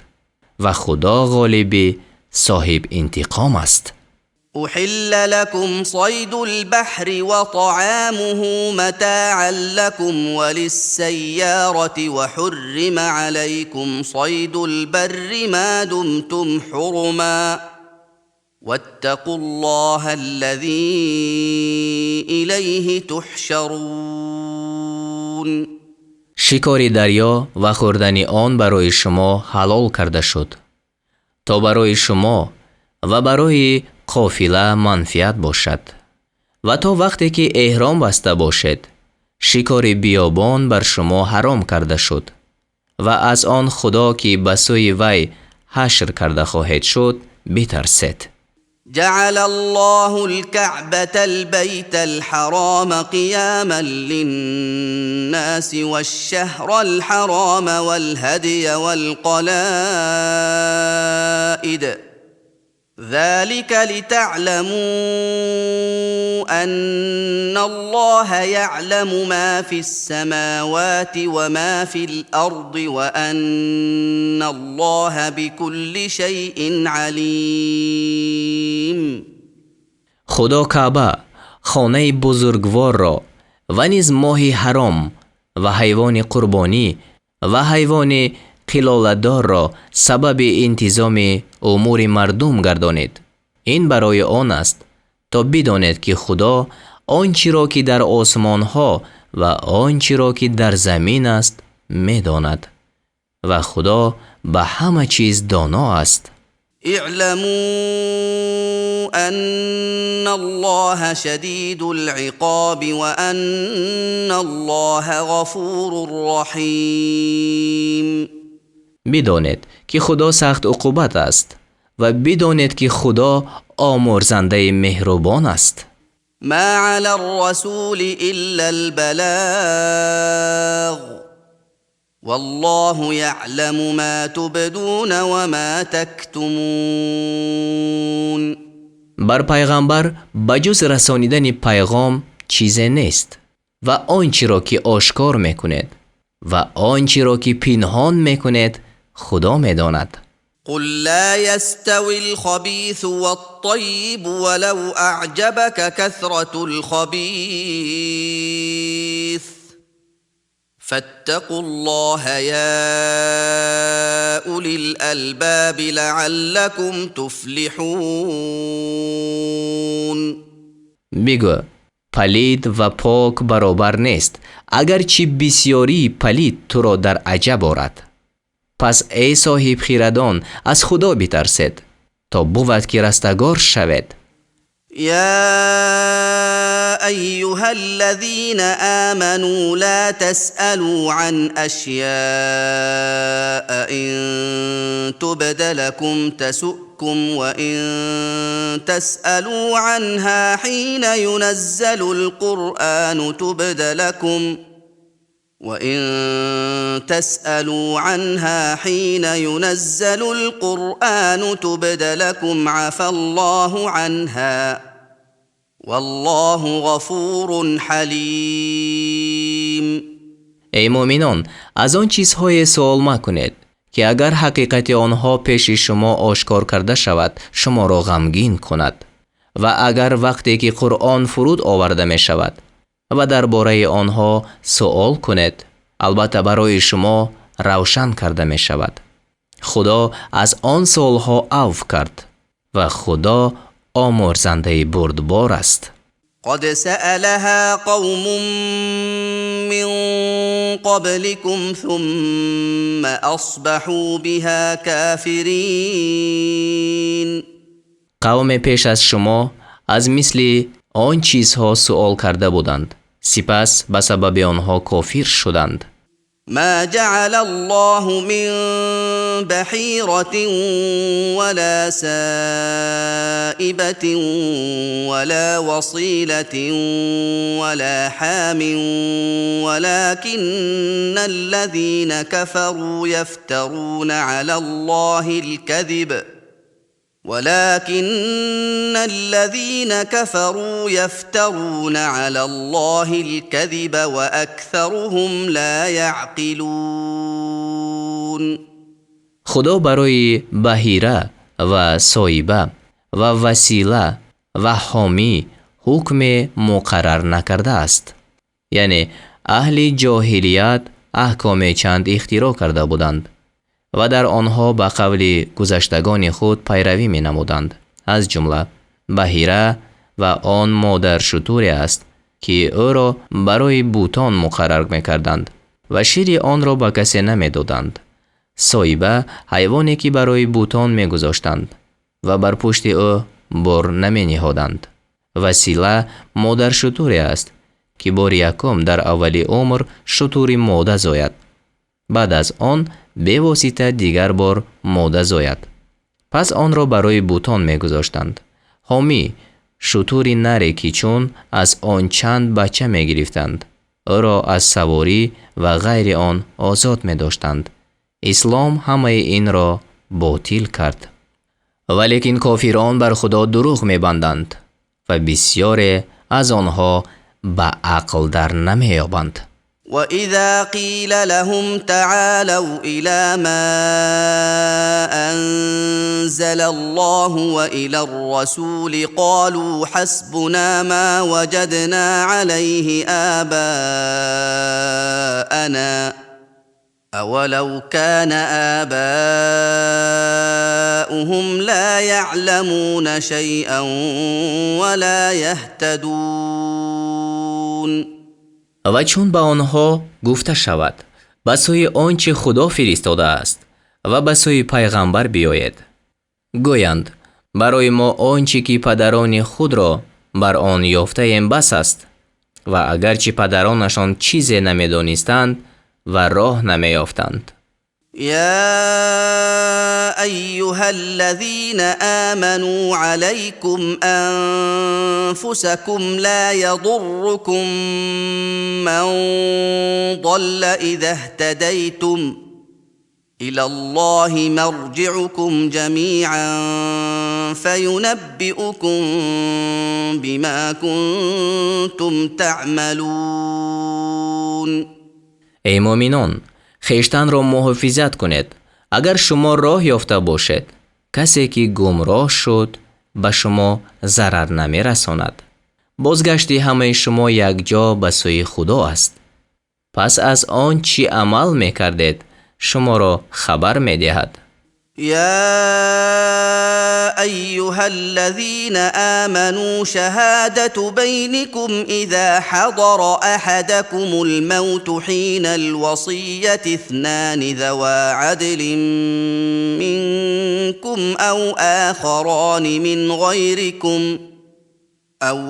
ва Худо ғолиби соҳиб интиқом аст. أحل لكم صيد البحر وطعامه متاعا لكم وللسيارة وحرم عليكم صيد البر ما دمتم حرما واتقوا الله الذي إليه تحشرون. Шикори дарё ва хӯрдани он барои шумо ҳалол карда шуд, то барои шумо ва барои қофила манфиат бошад ва то вақте ки эҳром баста бошед, шикори биёбон бар шумо ҳаром карда шуд ва аз он Худо, ки ба сӯи вай ҳашр карда хоҳед шуд, битарсед. جعل الله الكعبة البيت الحرام قياما للناس والشهر الحرام والهدي والقلائد ذلك لتعلموا أن الله يعلم ما في السماوات وما في الأرض وأن الله بكل شيء عليم. Худо Каъба, хонаи бузургворро ва низ моҳи ҳаром ва ҳайвони қурбонӣ ва ҳайвони қилоладорро сабаби интизоми умури мардум гардонид. Ин барои он аст, то бидонед, ки Худо он чиро, ки дар осмонҳо ва он чиро, ки дар замин аст, медонад ва Худо ба ҳама чиз доно аст. اعلموا أن الله شديد العقاب وأن الله غفور رحيم. Бидонед, ки Худо сахт уқубат аст ва бидонед, ки Худо омӯрзандаи меҳрубон аст. ما على الرسول إلا البلاغ والله يعلم ما تبدون وما تكتمون. Бар пайғамбар ба ҷуз расонидани пайғом чизе нест ва он чиро, ки ошкор мекунед, ва он чиро, ки пинҳон мекунед, Худо медонад. قل لا يستوي الخبيث والطيب ولو أعجبك كثرة الخبيث فاتقوا الله يا أولي الألباب لعلكم تفلحون. Бигӯ: палид ва пок баробар нест, агарчи бисьёрии палид туро дар аҷаб орад. Пас, эй соҳибхирадон, аз Худо битарсед. То бувад ки растагор шавед. يا ايها الذين امنوا لا تسالوا عن اشياء ان تبد لكم تسؤكم وان تسالوا عنها حين ينزل القران تبد لكم وان تسالوا عنها حين ينزل القران تبد لكم عفا الله عنها والله غفور حليم. Эй муъминон, аз он чизҳое суол макунед, ки агар ҳақиқати онҳо пеши шумо ошкор карда шавад, шуморо ғамгин кунад, ва агар вақте ки Қуръон фуруд оварда мешавад ва дар бораи онҳо суол кунед, албатта барои шумо равшан карда мешавад. Худо аз он суолҳо авф кард ва Худо омӯрзандаи бурдбор аст. قد سألها قوم من قبلكم ثم أصبحوا بها كافرين. Қавме пеш аз шумо аз мисли он чизҳо суол карда буданд, сипас ба сабаби онҳо кофир шуданд. ما جعل الله من بحيرة ولا سائبة ولا وصيلة ولا حام ولكن الذين كفروا يفترون على الله الكذب ولكن الذين كفروا يفترون على الله الكذب واكثرهم لا يعقلون. Худо барои баҳира ва соиба ва васила ва ҳомӣ ҳукме муқаррар накардааст. Яъне аҳли ҷоҳилият аҳкоме чанд ихтироъ карда буданд ва дар онҳо ба қавли гузаштагони худ пайравӣ менамуданд. Аз ҷумла баҳира ва он модаршутуре аст, ки ӯро барои бутон муқаррар мекарданд ва шири онро ба касе намедоданд. Соиба ҳайвоне, ки барои бутон мегузоштанд ва бар пушти ӯ бор намениҳоданд. Васила модаршутуре аст, ки бори якум дар аввали умр шутури мода зояд, баъд аз он бевосита дигар бор мода зояд, пас онро барои бутон мегузоштанд. Ҳомӣ шутури наре, ки чун аз он чанд бача мегирифтанд, ӯро аз саворӣ ва ғайри он озод медоштанд. Ислом ҳамаи инро ботил кард, валекин кофирон бар Худо дурӯғ мебанданд ва бисёре аз онҳо ба ақл дар намеёбанд. واذا قيل لهم تعالوا الى ما انزل الله والى الرسول قالوا حسبنا ما وجدنا عليه اباءنا اولو كان اباؤهم لا يعلمون شيئا ولا يهتدون. Ва чун ба онҳо гуфта шавад: ба сӯи он чӣ Худо фиристодааст ва ба сӯи пайғамбар биёед, гӯянд: барои мо он чӣ ки падарони худро бар он ёфтаем бас аст. Ва агарчи падаронашон чизе намедонистанд ва роҳ намеёфтанд. يا ايها الذين امنوا عليكم انفسكم لا يضركم من ضل اذا اهتديتم الى الله مرجعكم جميعا فينبئكم بما كنتم تعملون. Эй муъминон, хештанро муҳофизат кунед. Агар шумо роҳ ёфта бошед, касе ки гумроҳ шуд, ба шумо зарар намерасонад. Бозгашти ҳамаи шумо якҷо ба сӯи Худо аст, пас аз он чӣ амал мекардед, шуморо хабар медиҳад. يا أيها الذين آمنوا شهادة بينكم إذا حضر أحدكم الموت حين الوصية اثنان ذوا عدل منكم أو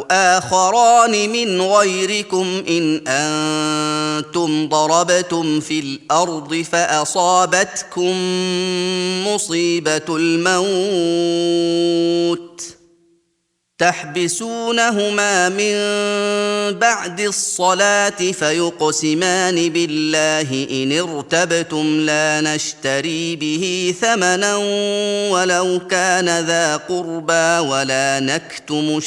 آخران من غيركم إن أنتم ضربتم في الأرض فأصابتكم مصيبة الموت تحبسونهما من بعد الصلاة فيقسمان بالله إن ارتبتم لا نشتري به ثمنا ولو كان ذا قربى ولا نكتم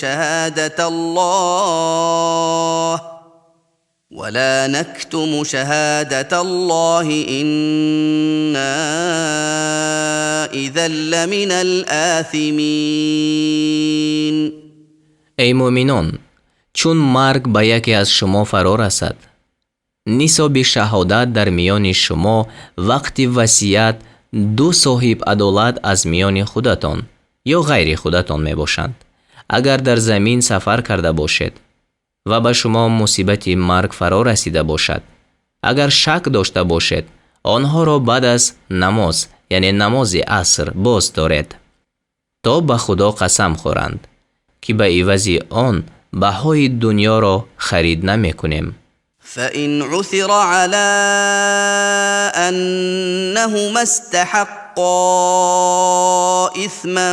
شهادة الله إنا إذا لمن الآثمين. Эй мӯъминон, чун марг ба яке аз шумо фаро расад, нисоби шаҳодат дар миёни шумо вақти васият ду соҳиб адолат аз миёни худатон ё ғайри худатон мебошанд. Агар дар замин сафар карда бошед ва ба шумо мусибати марг фаро расида бошад, агар шак дошта бошед, онҳоро баъд аз намоз, яъне намози аср, боз доред, то ба Худо қасам хӯранд, ки ба ивази он баҳои дунёро харид намекунем. فإن عثر على أنهما استحقا إثما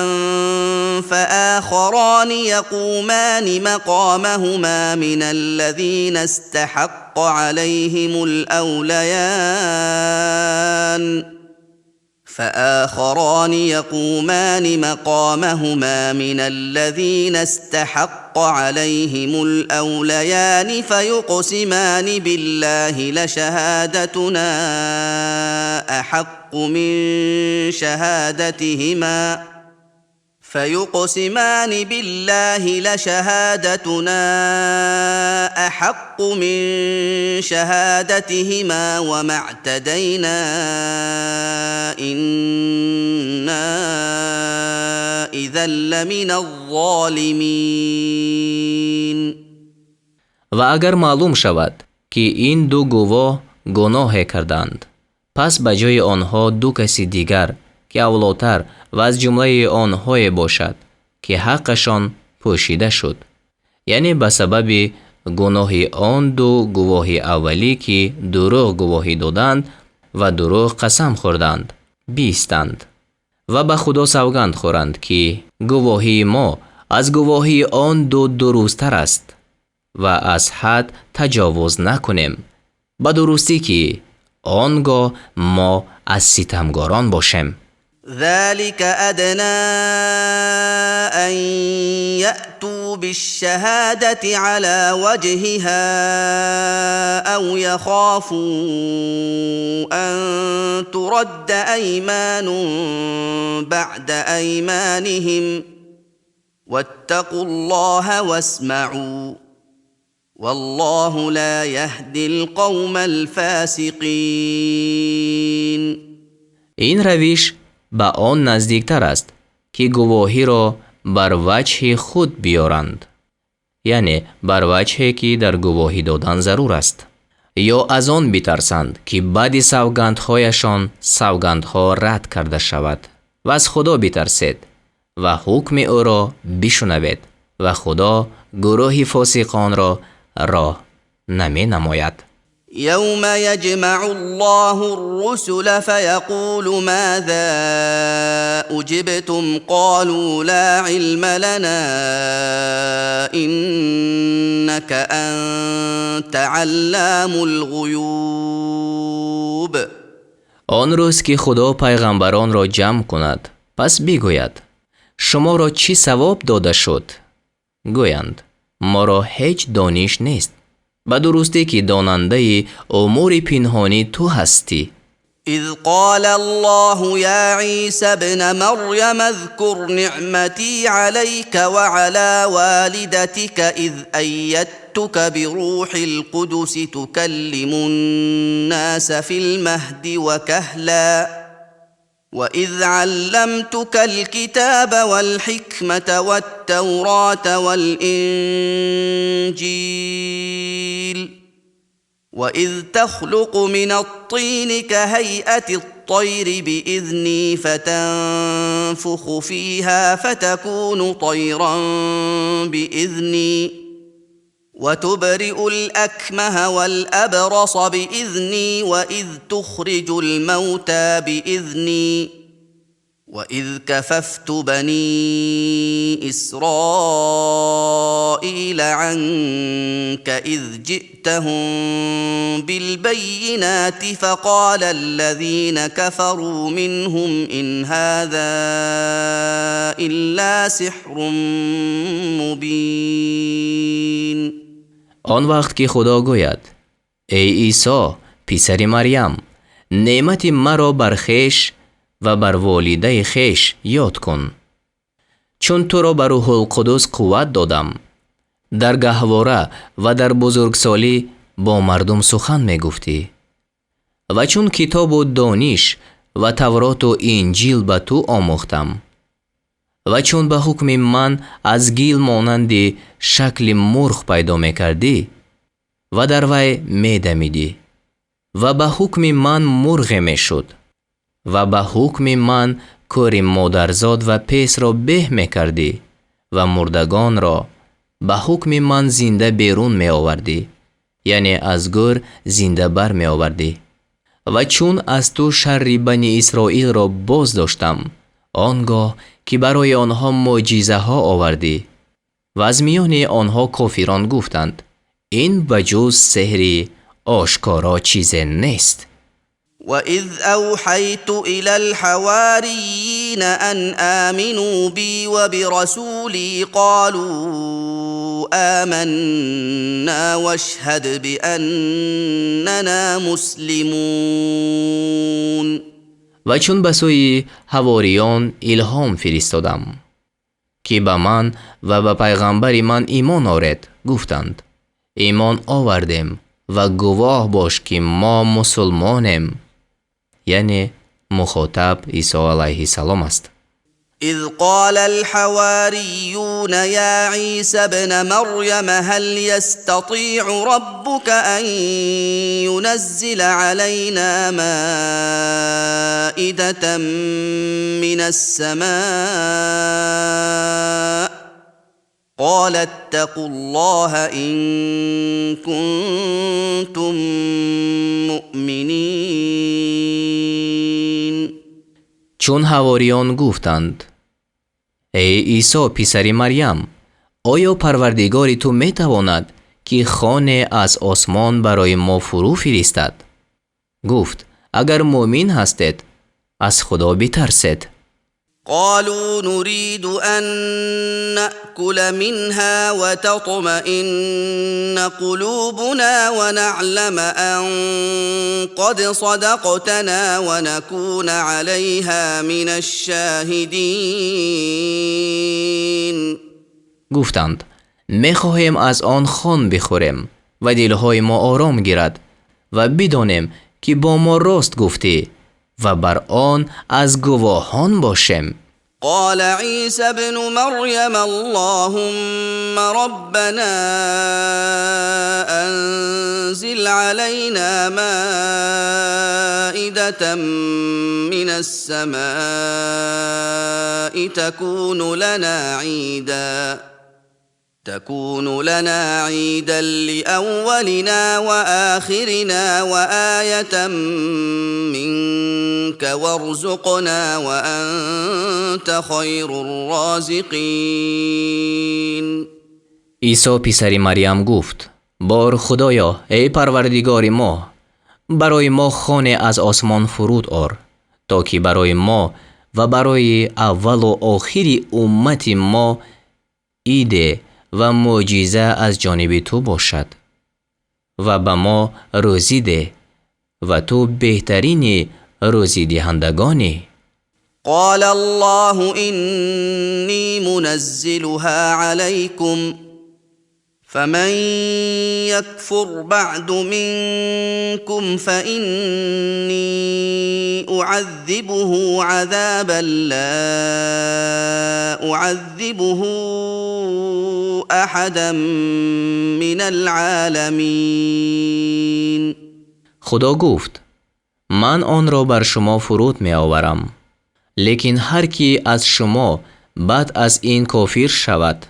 فآخران يقومان مقامهما من الذين استحق عليهم الأوليان فيقسمان بالله لشهادتنا أحق من شهادتهما وما اعتدينا إنا إذا لمن الظالمين. Ва агар маълум шавад, ки ин ду гувоҳ гуноҳе карданд, пас ба ҷои онҳо ду каси дигар, ки авлотар ва аз ҷумлаи онҳое бошад, ки ҳаққашон пӯшида шуд, яъне ба сабаби гуноҳи он ду гувоҳи аввалӣ, ки дурӯғ гувоҳӣ доданд ва дурӯғ қасам хӯрданд, биистанд ва ба Худо савганд хӯранд, ки гувоҳии мо аз гувоҳии он ду дурусттар аст ва аз ҳад таҷовуз накунем, ба дурустӣ ки он гоҳ мо аз ситамгорон бошем. ذلك أدنى أن يأتوا بالشهادة على وجهها أو يخافوا أن ترد أيمان بعد أيمانهم واتقوا الله واسمعوا والله لا يهدي القوم الفاسقين. Ин равиш ба он наздиктар аст, ки гувоҳиро бар ваҷҳи худ биёранд, яъне бар ваҷҳе, ки дар гувоҳӣ додан зарур аст, ё аз он битарсанд, ки баъди савгандҳояшон савгандҳо рад карда шавад. Ва аз Худо битарсед ва ҳукми ӯро бишунавед, ва Худо гурӯҳи фосиқонро роҳ наменамояд. يوم يجمع الله الرسل فيقول ماذا أجبتم قالوا لا علم لنا إنك أنت علام الغيوب. Он рӯз ки Худо пайғамбаронро ҷамъ кунад, пас бигӯяд: шуморо чӣ савоб дода шуд? Гӯянд: моро ҳеҷ дониш нест, ба дурустӣ ки донандаи умури пинҳонӣ ту ҳастӣ. إذ قال الله يا عيسى ابن مريم اذكر نعمتي عليك وعلى والدتك إذ أيدتك بروح القدس تكلم الناس في المهد وكهلا وإذ علمتك الكتاب والحكمة والتوراة والإنجيل وإذ تخلق من الطين كهيئة الطير بإذني فتنفخ فيها فتكون طيرا بإذني وتبرئ الأكمه والأبرص بإذني وإذ تخرج الموتى بإذني وإذ كففت بني إسرائيل عنك إذ جئتهم بالبينات فقال الذين كفروا منهم إن هذا إلا سحر مبين. Он вақт ки Худо гӯяд: «Эй Исо, писари Марьям, неъмати маро бар хеш ва бар волидаи хеш ёд кун, чун туро ба Рӯҳулқудус қувват додам, дар гаҳвора ва дар бузургсолӣ бо мардум сухан мегуфтӣ, ва чун китобу дониш ва Тавроту Инҷил ба ту омӯхтам, ва чун ба ҳукми ман аз гил монанди шакли мурғ пайдо мекардӣ ва дар вай медамидӣ, ва ба ҳукми ман мурғе мешуд, ва ба ҳукми ман кӯри модарзод ва песро беҳ мекардӣ ва мурдагонро ба ҳукми ман зинда берун меовардӣ, яъне аз гӯр зинда бармеовардӣ, ва чун аз ту шарри Бани Исроилро боз доштам, он гоҳ ки барои онҳо мӯъҷизаҳо овардӣ, ва аз миёни онҳо кофирон гуфтанд: ин ба ҷуз сеҳри ошкоро чизе нест». وإذ أوحيت إلى الحواريين أن آمنوا بي وبرسولي قالوا آمنا واشهد بأننا مسلمون. Ва чун ба сӯи ҳавориён илҳом фиристодам, ки ба ман ва ба пайғамбари ман имон оред, гуфтанд: «Имон овардем ва гувоҳ бош, ки мо мусулмонем», яъне мухотаб Исо алайҳиссалом аст. إذ قال الحواريون يا عيسى ابن مريم هل يستطيع ربك أن ينزل علينا مائدة من السماء قال اتقوا الله إن كنتم مؤمنين. Чун ҳавориён гуфтанд: «Эй Исо, писари Марьям, оё Парвардигори ту метавонад, ки хоне аз осмон барои мо фурӯ фиристад?» Гуфт: «Агар муъмин ҳастед, аз Худо битарсед». قالوا نريد أن نأكل منها وتطمئن قلوبنا ونعلم أن قد صدقتنا ونكون عليها من الشاهدين. Гуфтанд: «Мехоҳем аз он хон бихӯрем ва дилҳои мо ором гирад ва бидонем, ки бо мо рост гуфтӣ ва бар он аз гувоҳон бошем». قال عيسى ابن مريم اللهم ربنا أنزل علينا مائدة من السماء تكون لنا عيدا لأولنا وآخرنا وآية منك وارزقنا وأنت خير الرازقين. Исо, писари Марьям, гуфт: «Бор Худоё, эй Парвардигори мо, барои мо хоне аз осмон фуруд ор, то ки барои мо ва барои аввалу охири уммати мо иде ва мӯъҷиза аз ҷониби ту бошад ва ба мо рӯзӣ деҳ, ва ту беҳтарини рӯзидиҳандагонӣ». قال الله إني منزلها عليكم. فمن يكفر بعد منكم فإني أعذبه عذابا لا أعذبه أحدا من العالمين. Худо гуфт: ман онро бар шумо фуруд меоварам, лекин ҳар ки аз шумо баъд аз ин кофир шавад,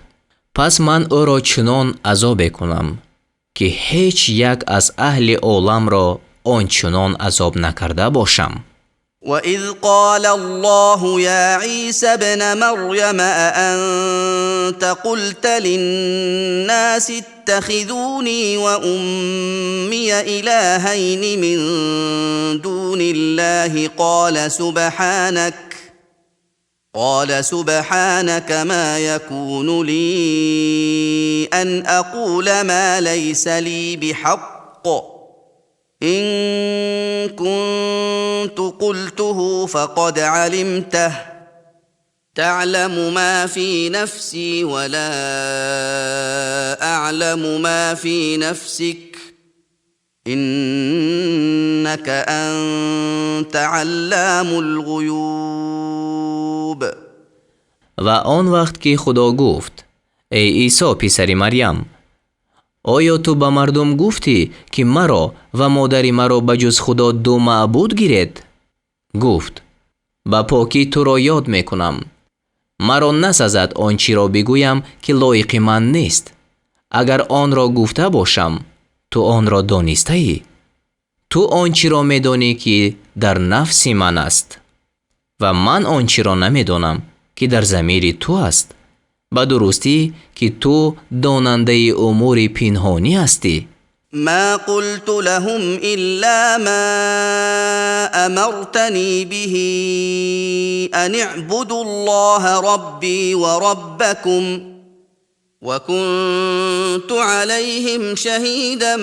пас ман ӯро чунон азобе кунам, ки ҳеҷ як аз аҳли оламро он чунон азоб накарда бошам. وإذ قال الله يا عيسى ابن مريم أأنت قلت للناس اتخذوني وأمي إلهين من دون الله قال سبحانك ما يكون لي أن أقول ما ليس لي بحق إن كنت قلته فقد علمته تعلم ما في نفسي ولا أعلم ما في نفسك إنك أنت علام الغيوب. Ва он вақт ки Худо гуфт: эй Исо, писари Марьям, оё ту ба мардум гуфтӣ, ки маро ва модари маро ба ҷуз Худо ду маъбуд гиред? Гуфт: ба покӣ туро ёд мекунам. Маро насазад он чиро бигӯям, ки лоиқи ман нест. Агар онро гуфта бошам, ту онро донистаӣ. Ту он чиро медонӣ, ки дар нафси ман аст, ва ман он чиро намедонам, ки дар замири ту аст. Ба дурустӣ, ки ту донандаи умури пинҳонӣ ҳастӣ. ما قلت لهم إلا ما أمرتني به أن اعبدوا الله ربي وربكم وكنت عليهم شهيدا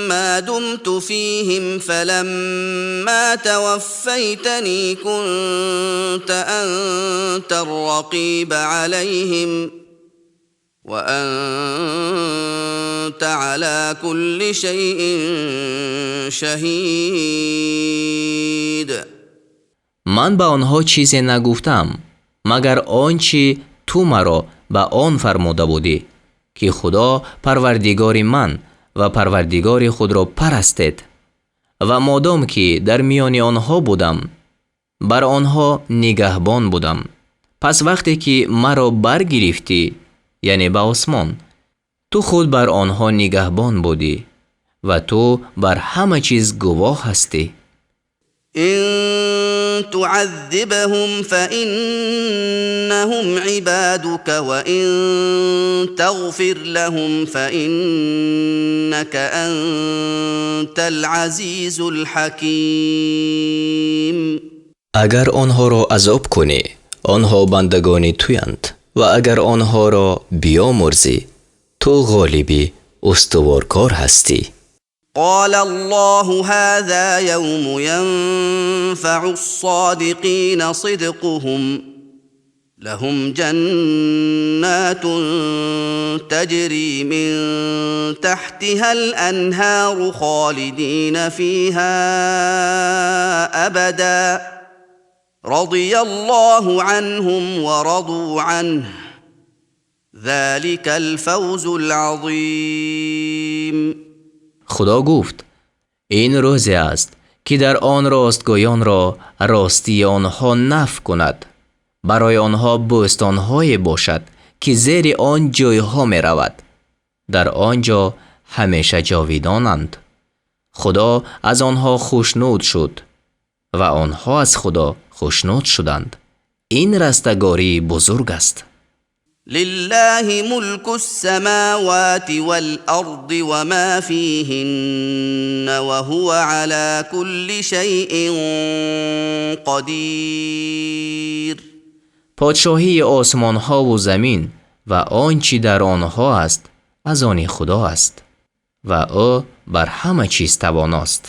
ما دمت فيهم فلما توفيتني كنت أنت الرقيب عليهم وأنت على كل شيء شهيد. Ман ба онҳо чизе нагуфтам, магар он чӣ ту маро ба он фармуда будӣ, ки Худо парвардигори ман ва парвардигори худро парастед, ва модом ки дар миёни онҳо будам, бар онҳо нигаҳбон будам. Пас вақте ки маро баргирифтӣ, яъне ба осмон, ту худ бар онҳо нигаҳбон будӣ ва ту бар ҳама чиз гувоҳ ҳастӣ. إن تعذبهم فإنهم عبادك وإن تغفر لهم فإنك أنت العزيز الحكيم. Агар онҳоро азоб кунӣ, онҳо бандагони туянд, ва агар онҳоро биёмурзӣ, ту ғолиби устуворкор ҳастӣ. قال الله هذا يوم ينفع الصادقين صدقهم لهم جنات تجري من تحتها الأنهار خالدين فيها أبدا رضي الله عنهم ورضوا عنه ذلك الفوز العظيم. Худо гуфт: ин рӯзе аст, ки дар он ростгӯёнро ростии онҳо нафъ кунад. Барои онҳо бӯстонҳое бошад, ки зери он ҷӯйҳо меравад, дар он ҷо ҳамеша ҷовидонанд. Худо аз онҳо хушнуд шуд ва онҳо аз Худо хушнуд шуданд. Ин растагории бузург аст. لله ملك السماوات والأرض وما فيهن وهو على كل شيء قدير. Подшоҳии осмонҳову замин ва он чӣ дар онҳо аст аз они Худо аст ва ӯ бар ҳама чиз тавоност.